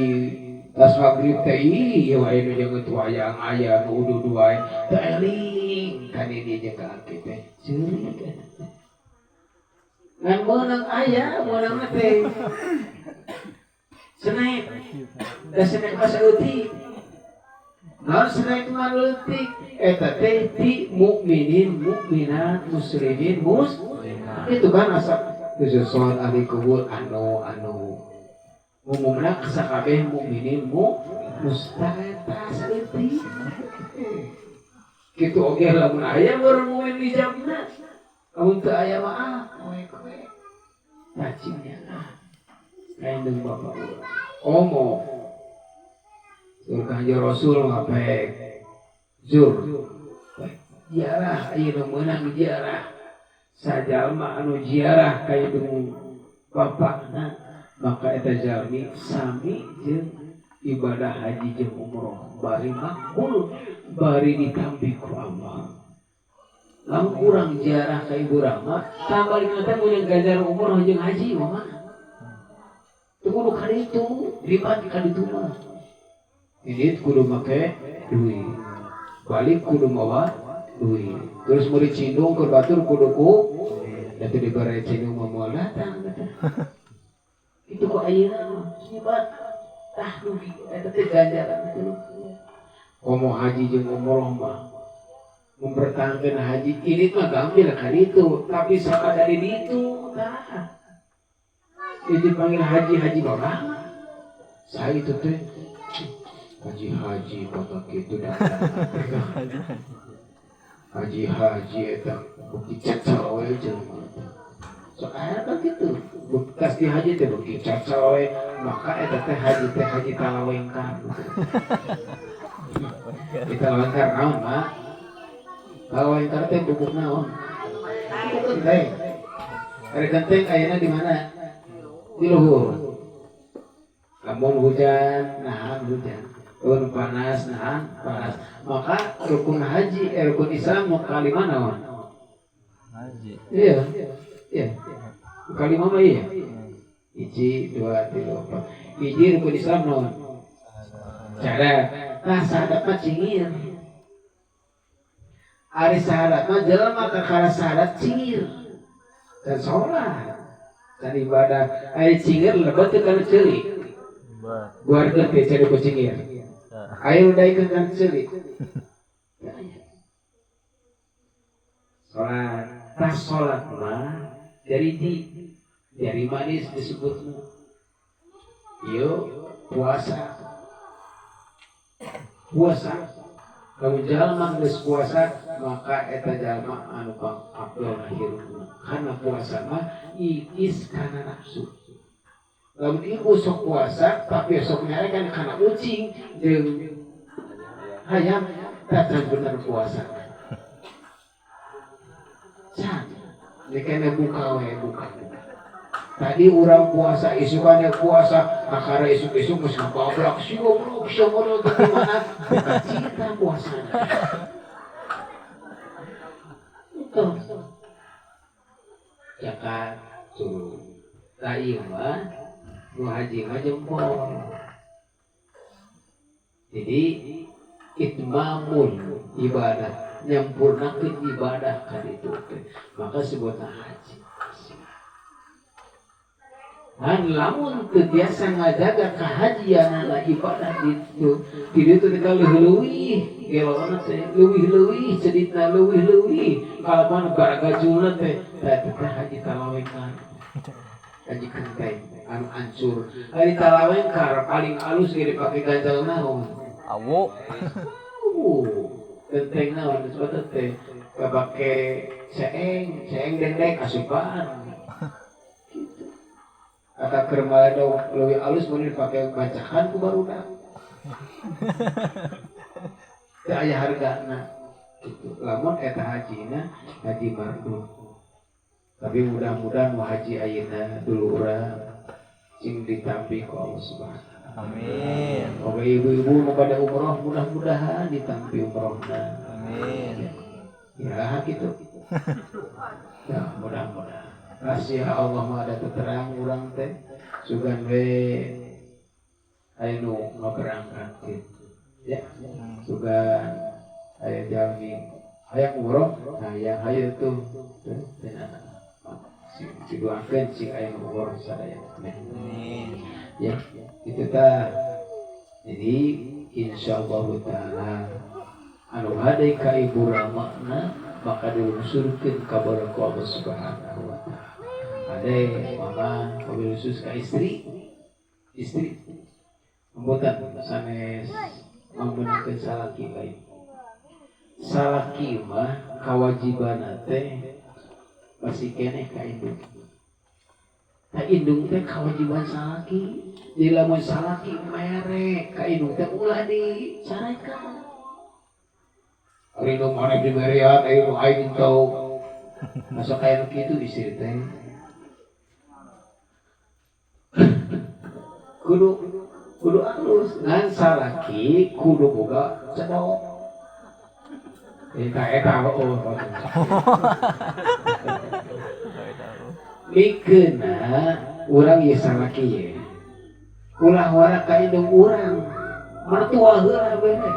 tas magrib teh ieu wae nu jeung wayang aya nu udud wae. Teu eling ka nini jeung ka aki teh. Ceurik eta teh. Ngan meunang aya, meunang teh. Snack. Da snack mah saeutik. Naon snack mah leutik? Eta teh ti mukminin, mukminat, muslimin, muslimat. Itu kan asa khususon ahli kubur anu anu. Umumna sakabeh mukminin mu mustata saeutik. Kitu oge lamun aya baru mukmin di jamna. Lamun teu aya mah ah kowe-kowe. Cacingnya ah. Kaindung bapak urang. Komo. Sur Kanjeng Rasul ngapek. Zur. Ziarah ayeuna meunang ziarah. Sajalma anu ziarah ka indung bapakna maka eta jalmi sami jeung ibadah haji jeung umroh bari makbul bari ditampi ku Allah. Lamun urang ziarah ka Ibu Rama, tambah teh meunang ganjar umroh jeung haji mah. Teu kudu ka ditu, ribet ka ditu mah. Ini kudu make duit. Balik kudu mawa duit. Terus meuli cindung keur batur kudu ku da teu dibere cindung mah moal datang teh. Itu kok ayeuna mah ribet. Tah dugi eta teh ganjaran teh. Komo haji jeung umroh mah mempertahankan haji ini mah gampil kan itu, tapi sama dari itu tah. Itu dipanggil haji-haji orang. Saya itu teh haji-haji kota gitu dah. Haji-haji eta beuki cacal we jelema. So aya kan gitu. Bekas di haji teh beuki cacal we, maka eta teh haji talawengkar. Kita talawengkar naon mah? Talawengkar teh bubuk naon? Bubuk genteng. Ari genteng ayeuna di mana? Di luhur. Lamun hujan, nahan hujan. Lamun panas, nahan panas. Maka rukun haji, rukun Islam mau kalima naon? Haji. Iya. Iya. Kalima mah iya. 1, 2, 3, 4. Hiji rukun Islam naon? Cara. Nah, sahadat mah cingir. Ari sahadat mah jelema kakara sahadat cingir. Dan sholat. Dan ibadah. Ari cingir lebet teu kana ceuli. Guarkeun teh cari ku cingir. Ayo daikeun kana ceuli. Sholat. Tah sholat mah jadi manis disebutna. Ieu puasa. Puasa. Lamun jalma geus puasa maka eta jalma anu pang abdol hirupna. Karena puasa mah iis kana nafsu. Lamun ibu sok puasa tapi sok nyarekan kana ucing jeung hayam tah bener puasa. Can dikene buka we buka. Tadi urang puasa isukannya puasa akara isuk-isuk geus ngabablak si goblok si goblok teh mana bukan cita puasana. Itu zakat turun. Tah ieu mah nu haji mah jempol. Jadi itmamul ibadah, nyampurnakeun ibadah ka ditu teh. Maka sebutna haji. Han lamun teu biasa ngajaga kahajianana ibadah ditu, di ditu teh leuwih gelona teh leuwih-leuwih ceditna leuwih-leuwih kalapan baragajulna teh teh haji talawengkar. Haji kenteng anu ancur. Hari talawengkar paling alus ge dipake ganjal naon? Awu. Genteng naon disebut teh kapake seeng, seeng dendek asupan. Kata keur maledog leuwih alus mun dipake bacakan ku barudak. Teu aya hargana kitu. Lamun eta hajina haji mardud. Tapi mudah-mudahan nu haji ayeuna dulu urang cing ditampi ku Allah Subhanahu wa taala. Amin. Oke ibu-ibu nu pada umroh mudah-mudahan ditampi umrohna. Amin. Ya kitu. Ya mudah-mudahan. Rahasia Allah mah ada terang urang teh sugan we aya nu ngaberangkatkeun ya sugan aya jalmi hayang umroh hayang hayu tuh teh si doakeun sing aya nu umroh sadaya. Amin. Ya itu tah. Jadi insyaallah taala anu hade ka Ibu Ramana maka dilungsurkeun ka barokah Allah Subhanahu wa taala. Ade mama mobil khusus ka istri. Istri mboten sanes mambeunkeun salaki lain. Salaki mah kawajibanna teh masih keneh ka indung. Ka indung teh kawajiban salaki. Jadi lamun salaki mere ka indung teh ulah dicarekan. Ari nu maneh diberean ayo nu aing tau. Masa kaya nu kitu istri teh. Kudu alus ngan salaki kudu boga cedok. Eta eta oh. Mikeuna urang ieu salaki ye. Ulah wara ka indung urang. Mertua heula bere.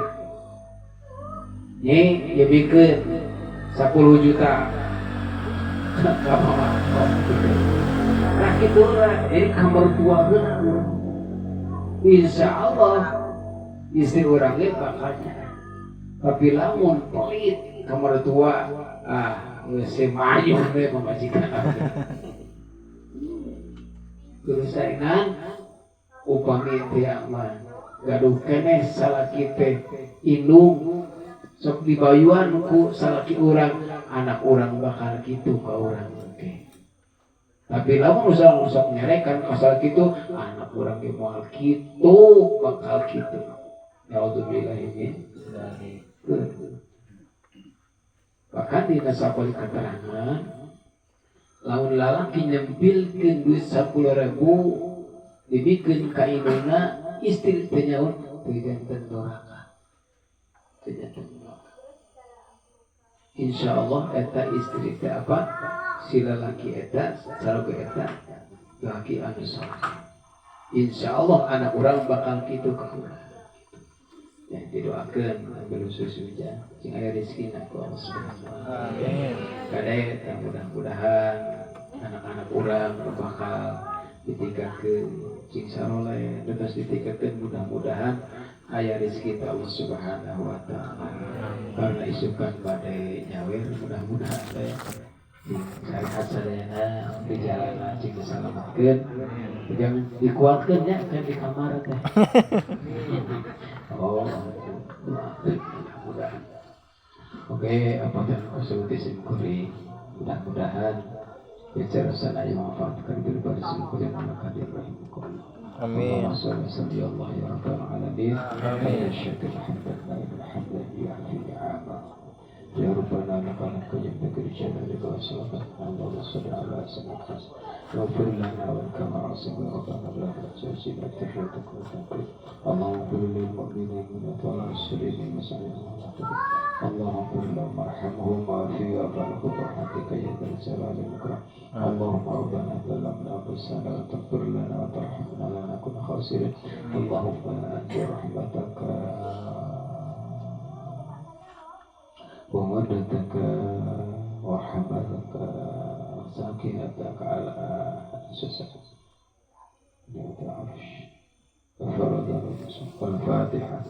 Nyi ye bikeun 10 juta. Ka mama. Nah kitu lah, jadi ka mertua heula urang. Insya Allah istri urang ge bakal nyaah. Tapi lamun pelit ka mertua, ah geus mayun we pamajikan abdi. Kudu saengan upami teh mah gaduh keneh salaki teh indung sok dibayuan ku salaki urang, anak urang bakal kitu ka urang oge. Tapi lamun urang sok nyarekan ka salaki kitu, anak urang ge moal kitu bakal kitu. Naudzubillah min dzalik. Bahkan dina sapali keterangan lamun lalaki nyempilkeun duit 10.000 dibikeun ka indungna, istri teu nyaur teu janten doraka. Teu janten doraka. Insyaallah eta istri teh apa? Si lalaki eta saroga eta laki anu saleh. Insyaallah anak urang bakal kitu ka urang. Ya, didoakeun belum susu hujan sing aya rezekina ku Allah Subhanahu wa taala. Amin. Kade eta mudah-mudahan anak-anak urang bakal ditikakeun cing saroleh, terus ditikakeun mudah-mudahan aya rezeki ta Allah Subhanahu wa taala. Karena isukan bade nyawer mudah-mudahan teh cing sarehat sadayana di jalan cing disalametkeun. Jangan dikuatkeun nya kan di kamar teh. Oh, mudah-mudahan. Oke, apa teh usul sim kuring mudah-mudahan bicara sana yang manfaat kabir baris kuring maka rahimakumullah. Amin. Allahumma shalli wa sallim ala ya rabbal alamin. Amin. Ya syakir hamdan la hamdan ya fi ni'ama. Ya Rabbana lakal hamdu ya jalali wa salatu Allahumma shalli ala sayyidina Muhammad. Waghfir lana wa kama asaba rabbana la tu'akhidhna Allahumma ighfir lil mu'minina wal muslimin Allahumma ighfir lahum warhamhum wa fi abalahum rahmatika ya dzal jalali wal ikram. Allahumma rabbana zalamna anfusana wa taghfir lana wa tarhamna lanakun khasirin. Allahumma anzil rahmataka wa mawaddataka warahmataka sakinataka ala susah. Ya ta'arsh. Al-Fatihah.